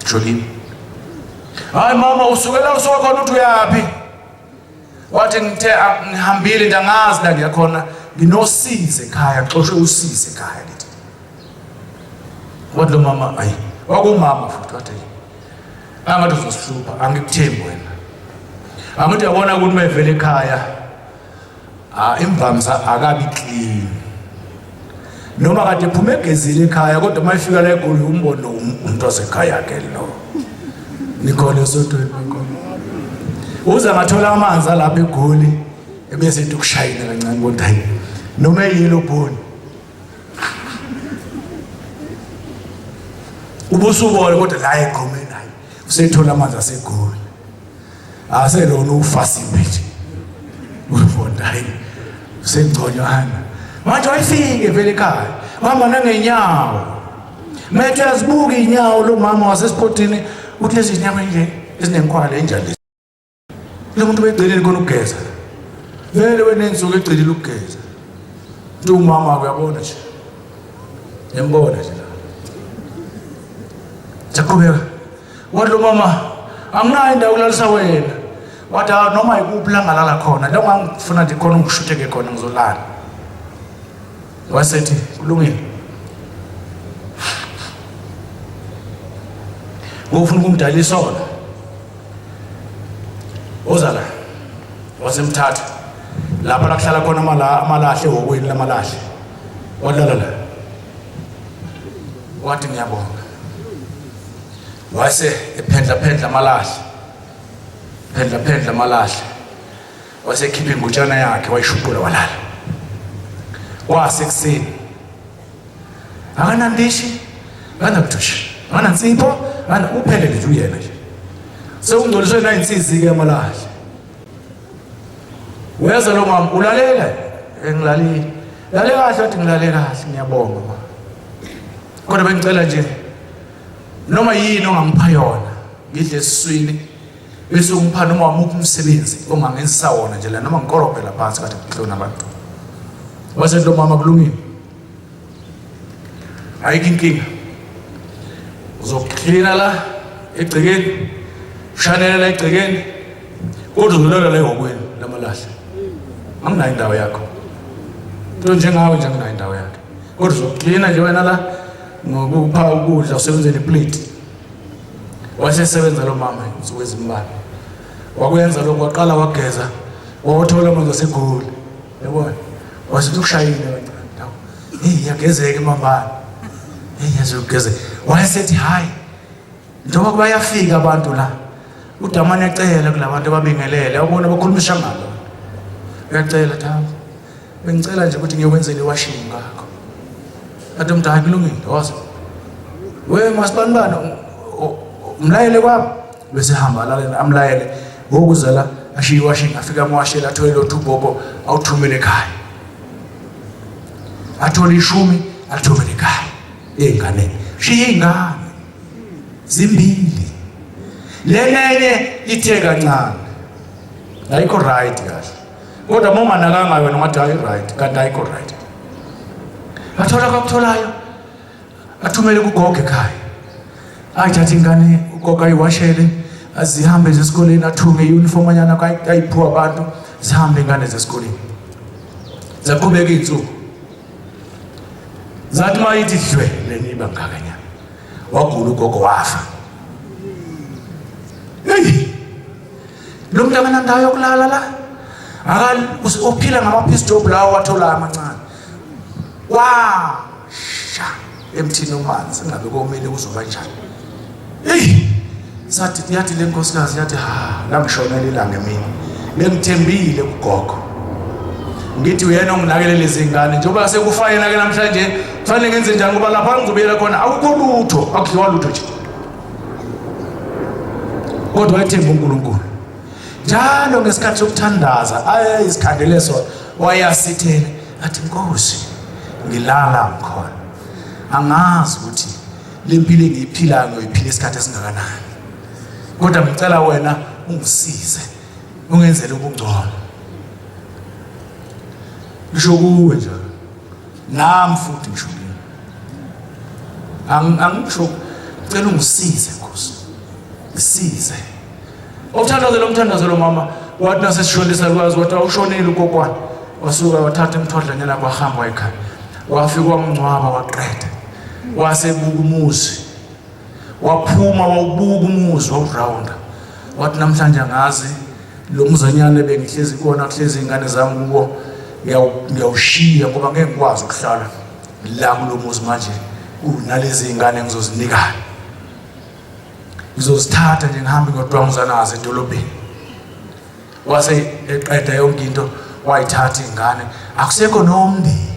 Ngisho kimi. Hayi mama usukela usuka khona uthi uyaphi? Wathi ngithe ngihambile nje angazi la ngiyakhona nginosizi ekhaya xoshwe usizi ekhaya lithi. Wathi lo mama ayi wakumama futhi wathi angathi uzosihlupha angikuthembi wena. Angithi uyabona ukuthi mayevele ekhaya ah imvamisa akabi clean. Noma kade ephume egezile ekhaya kodwa uma efika la eGoli umbone umuntu wasekhaya ke lo. Nikhona esontweni bakhona. Uze ngathola amanzi alapha eGoli ebese ethi ukushayina kancane kodwa hayi noma eyilo bhoni. Ubusubona kodwa la egqomeni hayi usethola amanzi aseGoli. Aselona ufasimbe nje. Ubona hayi usengconywana. Manje wayefike vele ekhaya. Wahamba nangenyawo. Methu uyazibuka inyawo lo mama wasesipotini uthi lezi zinyawo nje ezinenkwala enjani lezi. Lo muntu begcinile khona ukugeza. Vele wena insuku egcinile ukugeza. Uthi umama uyabona nje. Ngiyambona nje la. Saqhubeka. Wathi lo mama anginayo indawo yokulalisa wena. Wathi ah noma ikuphi la ngalala khona. La ngangifuna nje khona ungishutheke khona ngizolala. Wasethi kulungile. Ngofuna ukumdala isono. Woza la. Wasemthatha. Lapha la kuhlala khona amala amalahle ehhokweni lamalahle. Walala la. Wathi ngiyabonga. Wase ephendla phendla amalahle. Phendla phendla amalahle. Wasekhipha ingutshana yakhe wayishuqula walala. Kwasekuseni. Akanandishi, akanakuthusha, akanansipho, akana uphelele nje uyena nje. Sekungcoliswe nayinsizi ke amalahle. Weza lo mama ulalela engilalile. Lale kahle wathi ngilale kahle ngiyabonga ma. Kodwa bengicela nje noma yini ongangipha yona ngidle esiswini bese ungipha noma wamuphi umsebenzi ongangenzisa wona nje la noma ngikorobhe la phansi kade ngihlona abantu. Wase lo mama kulungile. Ayikho inkinga. Uzoklina la egcekeni, ushanele la egcekeni, kodwa uzolala la ehhokweni lamalahle. Anginayo indawo yakho. Into njengawe nje anginayo indawo yakhe. Kodwa uzoklina nje wena la ngokupha ukudla usebenzele iplate. Wasesebenza lo mama insuku ezimbalwa. Wakwenza lokho waqala wageza, wawathola amanzi aseGoli. Yabona? Wasethi ukushayile kancane. Hey iyagezeka imambane. Hey yazogezeka. Wayesethi hayi njengoba bayafika abantu la udamane ecela kulabantu ababingelele awubona bakhuluma ngalo uyacela thabo bengicela nje ukuthi ngiyokwenzela iwashing ngakho athi umuntu hayi kulungile woza we masibanibani umlayele kwabo bese hamba alalela amlayele ngokuza la ashiye iwashing afike amwashele athole lo thubhobho awuthumele ekhaya athole ishumi alithumele ekhaya ey'nganeni shiye iy'ngane zimbili lenenye ithe kancane ayikho right kahle. Kodwa uma unganakanga wena ungathi hayi right, kanti ayikho right. Athola kwakutholayo, athumele kugogo ekhaya, ayithathe ingane ugogo ayiwashele, azihambe zesikoleni, athunge i-uniform anyana ayiphiwa abantu, zihambe ingane zesikoleni. Zaqhubeka iy'nsuku, zathi uma ithi dlwe lena iba ngakanyana, wagula ugogo wafa. Hey, lo muntu akanandawo yokulala la, uphila ngama-piece job lawo wathola amancane, washa emthini omanzi ngabe komele kuzoba njani. Hey, sathi yathi le nkosikazi, yathi ha, langishonela ilanga emini, bengithembile kugogo, ngithi uyena onginakelela izingane, njengoba sekufa yena ke namhlanje kufanele ngenze njani, ngoba lapha ngizobuyela khona akukho lutho, akudliwa lutho nje. Kodwa wayethemba uNkulunkulu. Njalo ngesikhathi sokuthandaza ayezikhandele sona, wayasithele athi, Nkosi, ngilala ngikhona, angazi ukuthi le mpilo engiyiphilayo ngiyoyiphila isikhathi esingakanani, kodwa ngicela wena ungisize, ungenzele ubungcono. Ngisho kuwe njalo nami futhi ngisho kimi, angisho, cela ungisize Nkosi, ngisize. Awuthandazela umthandazo lo mama, wathi nasesishonisa lwazi, wathi awushonile ukokwane, wasuka wathatha emthodlanyana kwahamba ekhaya, wafika wamngcwaba waqeda, wasebuka umuzi, waphuma wawubuka umuzi wawurawunda, wathi namhlanje angazi lo mzanyana bengihlezi kuwona, kuhlezi iy'ngane zami kuwo, ngiyawushiya ngoba ngeke ngikwazi ukuhlala la kulo muzi manje kunalezi iy'ngane ngizozinikani, ngizozithatha nje ngihambe ngiyodwanguza nazo edolobheni. Wase eqeda yonke into, wayithatha ingane, akusekho nomndeni,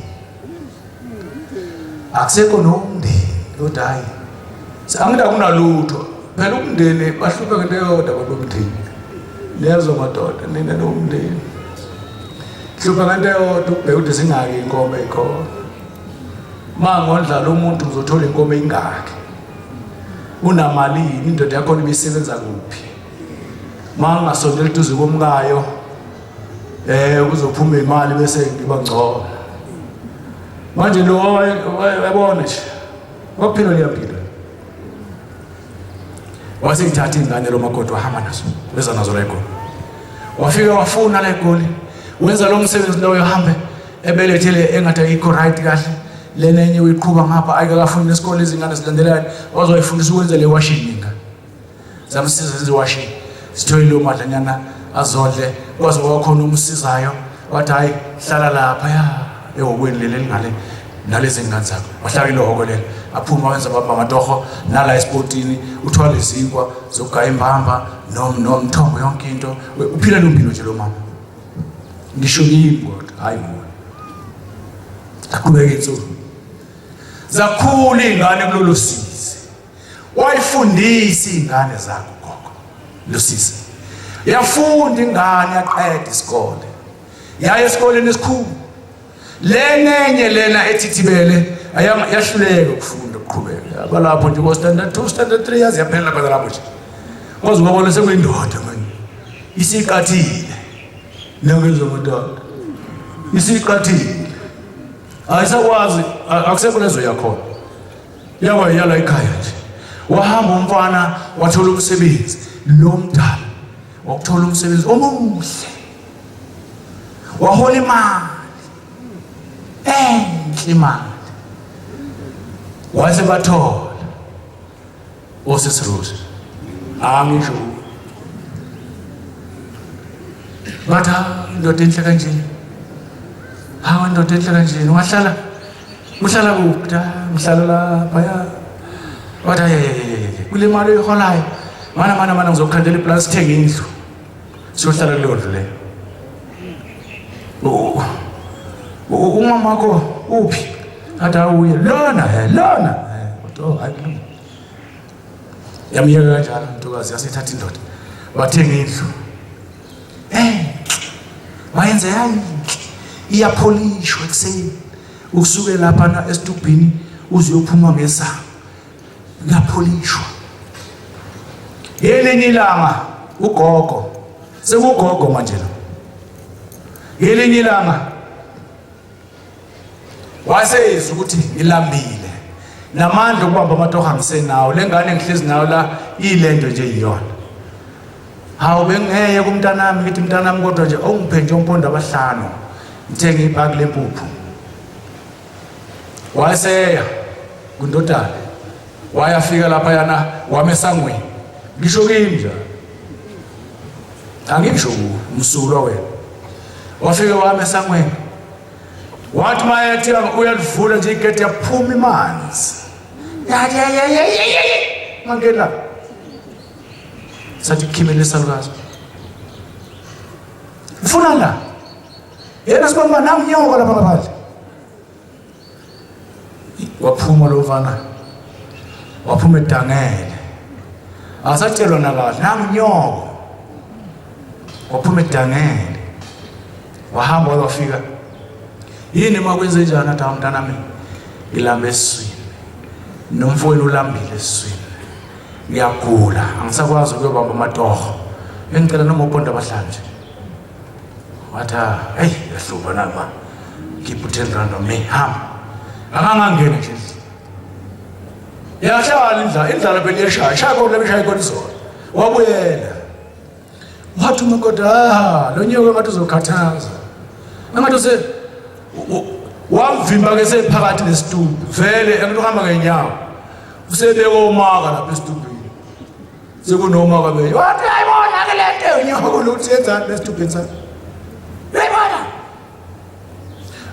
akusekho nomndeni, kodwa hayi angida kunalutho phela umndeni, bahluphe ngento eyodwa abantu bomndeni, niyezwa madoda nina nomndeni, hlupha ngento eyodwa, ukubheka ukuthi zingaki inkomo ey'khona, ma ngondla lo muntu ngizothola inkomo eyingaki, unamalini, indoda yakhona ibisebenza kuphi, ma ngingasondela eduze komkayo kuzophuma imali bese ngiba ngcono. Manje lo wayebona nje waphila liyaphila, wase ngithatha ingane lo makoti wahamba nazo, weza nazo la eGoli, wafika wafuna la eGoli, wenza lo msebenzi loyo, hambe ebelethele engathi ayikho right kahle lena enye, uyiqhuba ngapha ayikakafuni nesikole, izingane zilandelane, wazoyifundisa ukwenza le washing ingane, zamsiza zenze washing, sithole leyo madlanyana azodle, kwaze kwakhona umsizayo, wathi hayi hlala lapha ya ehhokweni leli elingale nalezi ngane zakho, wahlala ilo hhoko lelo, aphuma wenza bamba amatoho nala esipotini, uthwala izinkwa zokugaya imbamba nomthombo, yonke into, uphila lo mpilo nje lo mama. Ngisho kimi kodwa hayi kuwe. Aqhubeka insuku, zakhula iy'ngane kulolu sizi, wayifundisa iy'ngane zakho gogo lusizi, yafunda ingane yaqeda isikole, yaya esikoleni esikhulu, lena enye lena ethithibele yahluleka ukufunda ukuqhubeka, abalapho nje ko-standard 2, standard 3, yaze yaphela khona lapho nje, kwaze kwabona sekuyindoda manje isiqathile, niyangizwa madoda, isiqathile, ayisakwazi, akusekho lezo yakhona, yaba yala ekhaya nje. Wahamba umfana wathola umsebenzi lo mdala, wakuthola umsebenzi omuhle, wahola imali enhle imali, wase bathola osisi Rose, angisho bathi indoda enhle kanje, hawu indoda enhle kanje, ungahlala, uhlala kuphi? Ngihlala laphaya. Wathi hayi, kule mali oyiholayo, mana mana mana, ngizokukhandela iplasi, sithenge indlu, siyohlala kuleyo ndlu leyo. Umama wakho uphi? Athi awuye lona lona. Oh, hayi kulungile. Yamyeka kanjalo ntokazi, yasithatha indoda, bathenga indlu bayenze yayinhle, iyapholishwa ekuseni, ukusuke lapha esitubhini uze uyophuma ngesango, kuyapholishwa. Ngelinye ilanga ugogo, sekugogo manje lo, Ngelinye ilanga wasezwa ukuthi ngilambile namandla okubamba amatoho angisenawo, le ngane ngihlezi nayo la ilento nje iyona. Hawu, bengingeye kumntanami ngithi mntanami, kodwa nje ongiphe nje ompondo abahlanu ngithenge ibhaki lempuphu. Waseya kundodana, wayafika lapha yana wame esangweni. Ngisho kimi nje, angisho kuwe, msulwa wena. Wafika wame esangweni, wathi mayethi uyalivula nje igede, yaphuma imanzi, yathi mangena sathi khimele isalukazi, ufuna la yena sibamba nangunyoka lapha ngaphandle. Waphuma lo mfana, waphuma edangele, asatshelwa nakahle, nangunyoko. Waphuma edangele, wahamba wafika. Yini uma kwenze njani? Athi, mntanami, ngilambe esiswini, nomfowenu ulambile esiswini, ngiyagula, angisakwazi ukuyobamba amatoho, bengicela noma uponda abahlanu nje. Wathi, heyi, yahlupha nama, khipha u-10 rand wami, hamba. Akangangena nje endlini, yahlala indlala, indlala beliyeshaya shaya khona, beshaya khona izolo. Wabuyela, wathi umakoti, ah, lo nyoko engathi uzokhathaza, engathi use wamvimba ke sephakathi nesitupu vele, engathi uhamba ngenyawo, usebeka omaka lapha esitubhini, sekunomaka benye. Wathi, uyayibona ke le nto unyoko luthi yenzani lesitubhini sakho, uyayibona?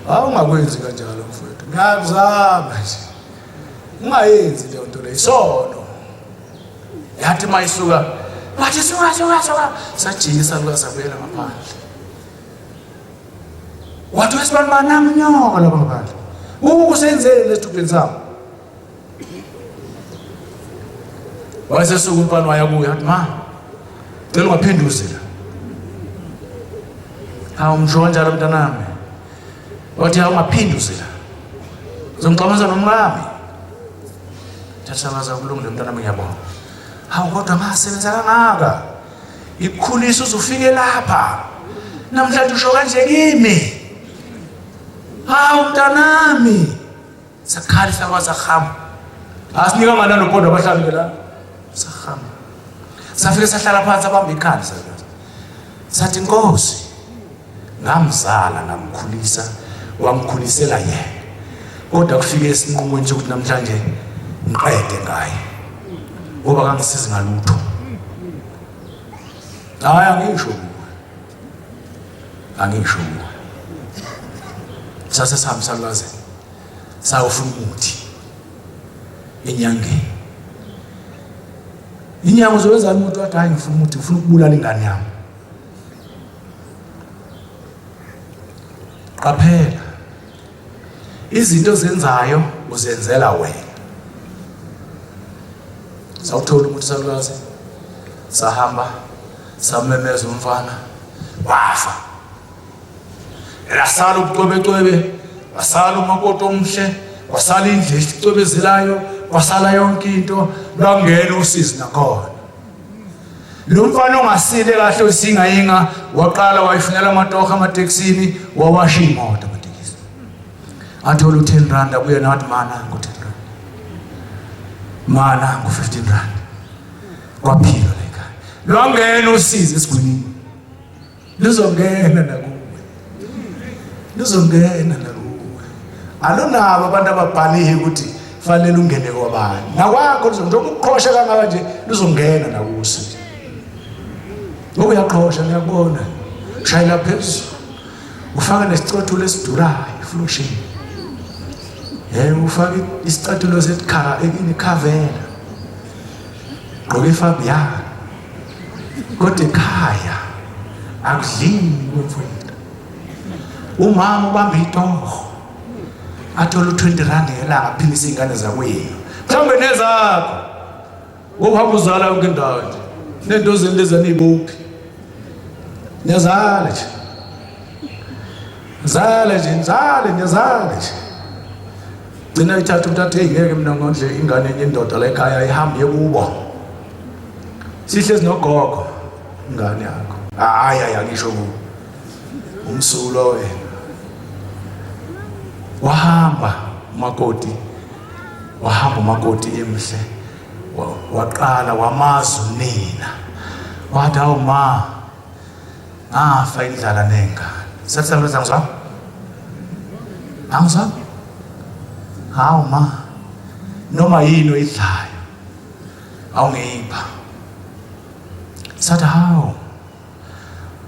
Hawu, ungakwenzi kanjalo mfowethu, ngiyakuzama nje, ungayenzi leyo nto leyo, isono. Yathi uma isuka, wathi, suka, suka, suka. Sajika isalukazi, sabuyela ngaphandle. Wathi wesibani banamnyoka lapha ngaphandle, ukusenzeni lesithupheni sami? Wayesesuka umfana, waya kuye, wathi, ma, cela ungaphenduzi la. Hawu, msho kanjalo mntanami? Wathi, hawu, ungaphenduzi la, uzongixabanisa nomkami. Thatha, kulungile mntanami, ngiyabonga. Hawu, kodwa ngasebenza kangaka ikukhulisa uze ufike lapha namhlanje, usho kanje kimi? Hawu mntanami. Sakhala isakwazi, sahamba, asinika ngana nopondo abahlanu ke la. Sahamba, safike sahlala phansi, abamba ikhanda salukazi, sathi, Nkosi, ngamzala, ngamkhulisa, wangikhulisela yena, kodwa kufike esinqumweni sokuthi namhlanje ngiqede ngaye ngoba kangisizi ngalutho. Hayi, angisho kuwe, angisho kuwe. Sase sihamba salukazi, sayofuna umuthi enyangeni. Inyanga, uzowenzani umuntu? Wathi, hayi, ngifuna umuthi, ngifuna ukubulala ingane yami. Qaphela izinto ozenzayo, uzenzela wena. Sawuthola umuntu salukazi, sahamba, samemeza umfana, wafa. Lasala ubucwebecwebe, wasala umakoti omuhle, wasala indlu ecwebezelayo, kwasala yonke into. Lwangena usizi nakhona. Lo mfana ongasile kahle, usingayinga, waqala wayifunela amatoho amatekisini, wawasha iy'moto amatekisi, athola u-10 rand, abuye nathi, mana ngo-10 rand, mana ngo-15 rand. Kwaphilwa la ekhaya. Lwangena usizi esigwinini, luzongena nakuwe, luzongena nakuwe. Alunabo abantu ababhaliwe ukuthi fanele ungene kwabani nakwakho. Njengoba ukuqhosha kangaka nje, luzongena nakuso. Ngoba uyaqhosha, ngiyakubona ushayela phezulu, ufake nesicathulo esidurayo, ifloshini, ufake isicathulo seKarvela, gqoke iFabiano, kodwa ekhaya akudliwe mfowethu. Umama ubamba itoho, athole u-20 rand ngelanga, aphilise iy'ngane zakwenu, mhlawumbe nezakho. Ngokuhamba uzala yonke indawo nje, nento zenu lezani iy'bophi, niyazala nje, zala nje, nizale, niyazala nje. Gcina ithatha umuntu, athi, hey, ngeke mina ngondle ingane enye indoda la ekhaya, ihambe yekubo, sihlezi nogogo. Ingane yakho, hayi, hayi, angisho kuwe. Umsulwa wena. Wahamba umakoti, wahamba umakoti emhle, waqala wamazi unina, wathi awu ma, ngafa indlala nengane. Sathi angizwa, angizwa, hawu ma, noma yini oyidlayo awungipha. Sathi hawu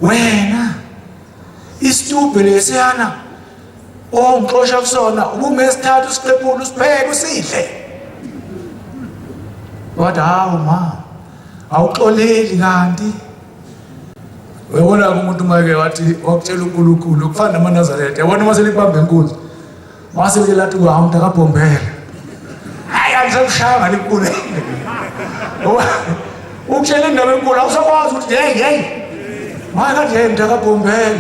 wena, isitubhe lesiyana ongixosha kusona ubungesithatha usiqephule usipheke usidle. Wathi hawu ma, awuxoleli kanti. Uyabona umuntu uma-ke wathi wakutshela uNkulunkulu kufana namaNazaretha, yabona uma selikubamba inkunzi mase ke lathi hawu mntakabhombela, hayi angisekushaya likubulele. Ngoba ukutshela indaba enkulu awusakwazi ukuthi hey hey maye kathi hey mntakabhombela,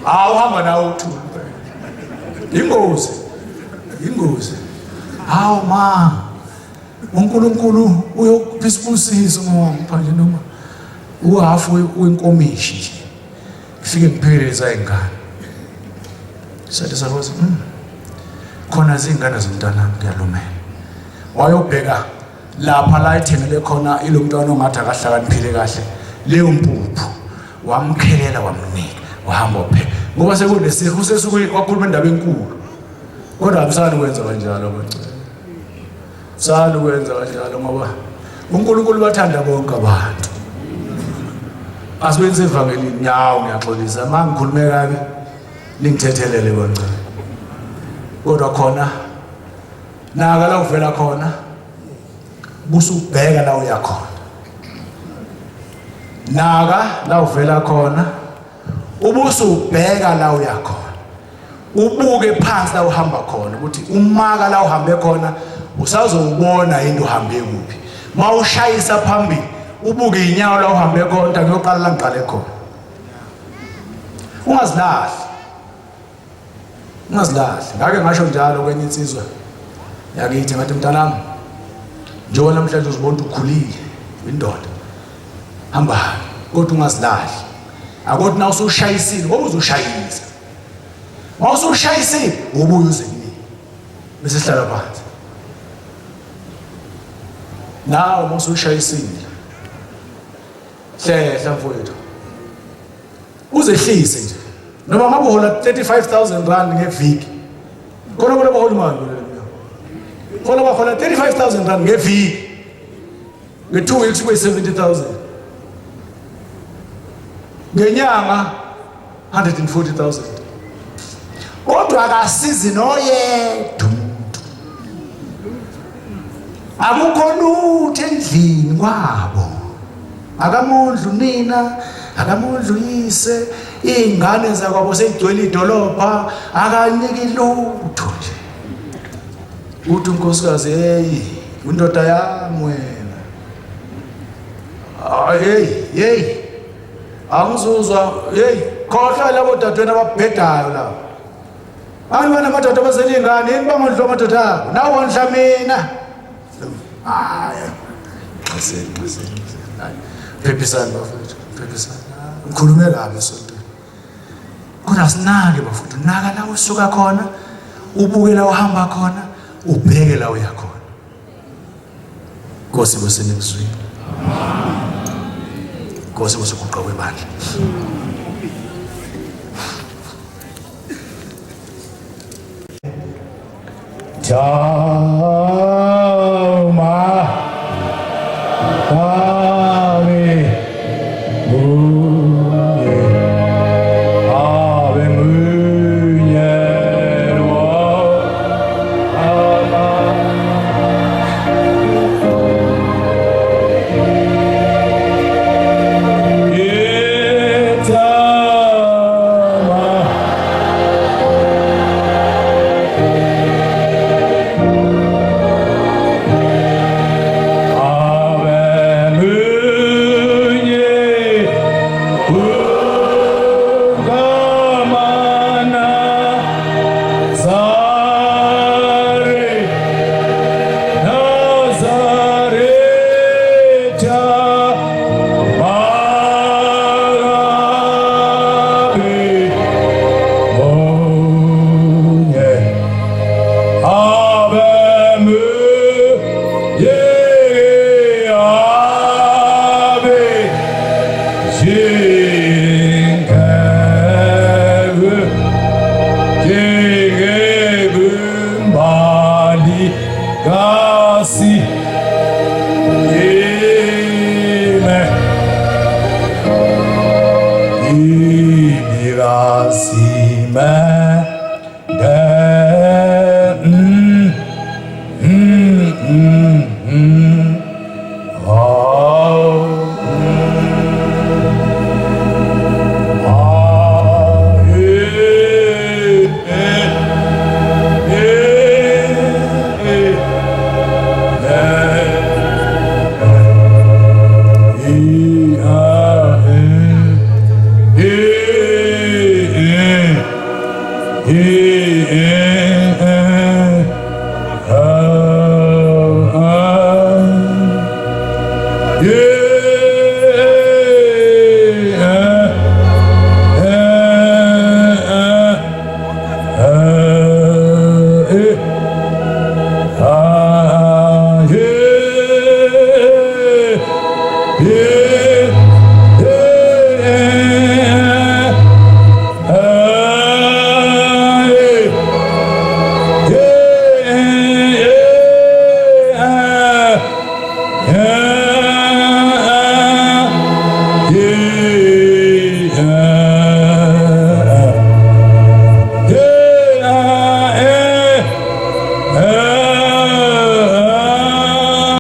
hawu uhamba nawe uthule. Ingozi, ingozi. Hawu ma, uNkulunkulu uyokupha isibusiso uma wangipha nje noma uhafu wenkomishi nje, ngifike ngipheleleza ingane. Sathi sakwazi khona zingane zomntanami ngiyalumela. Wayobheka lapha la ethengele khona ilo mntwana ongathi akahlakaniphile kahle leyo mpuphu, wamkhelela wamnika, wahamba wapheka ngoba sekunesifo usesuke wakhuluma indaba enkulu. Kodwa abusani ukwenza kanjalo bancane, sani ukwenza kanjalo ngoba uNkulunkulu bathanda bonke abantu. Asibenze evangelini nyawo, ngiyaxolisa uma ngikhulume kabi, ningithethelele bancane. Kodwa khona naka la uvela khona, busubheka la uya khona. Naka la uvela khona, ubusubheka la uya khona. Ubuke phansi la uhamba khona ukuthi umaka la uhambe khona usazowubona into uhambe kuphi. Mawushayisa phambili ubuke inyawo la uhambe khona, ngiyoqala la ngiqale khona. Ungazilahli, ungazilahli. Ngake ngasho njalo kwenye insizwa yakithi, ngathi mntanami, njengoba namhlanje uzibona ukhulile indoda, hamba kodwa ungazilahli. Akothi na usushayisile, ngoba uzoshayisa, mawusushayisile ubuye uze kumina bese sihlala phansi nawe. Mawusushayisile hlehla mfowethu, uzehlise nje noma ngabe uhola 35000 rand ngeviki. Khona bona bahola imali, khona bahola 35000 rand ngeviki, nge-2 weeks kuyi 70000, ngenyanga 140000, kodwa akasizi noyedwa umuntu, akukho lutho endlini kwabo, akamondli unina, akamondli uyise, iy'ngane zakwabo seyigcwele idolobha, akaniki lutho nje. Uthi unkosikazi, hey indoda yami wena, hey hey angizuzwa, hey khohlwa labo dadewenu ababhedayo labo. Abantu banamadoda abazele iy'ngane, yini bangondliwa amadoda abo, nawe wondla mina. Hayi, xaseni xaseni, phephisani bafowethu, phephisani, ngikhulume kabi esontweni. Kodwa sinake bafowethu, naka la usuka khona, ubuke la uhamba khona, ubheke la uya khona. Nkosi kusenikuzwile, Nkosi kusuguqa kwebandla. Jama Ave Munye Ave Munye Ama Itama. Si Ime Imikasime De Mm Mm Mm Mm.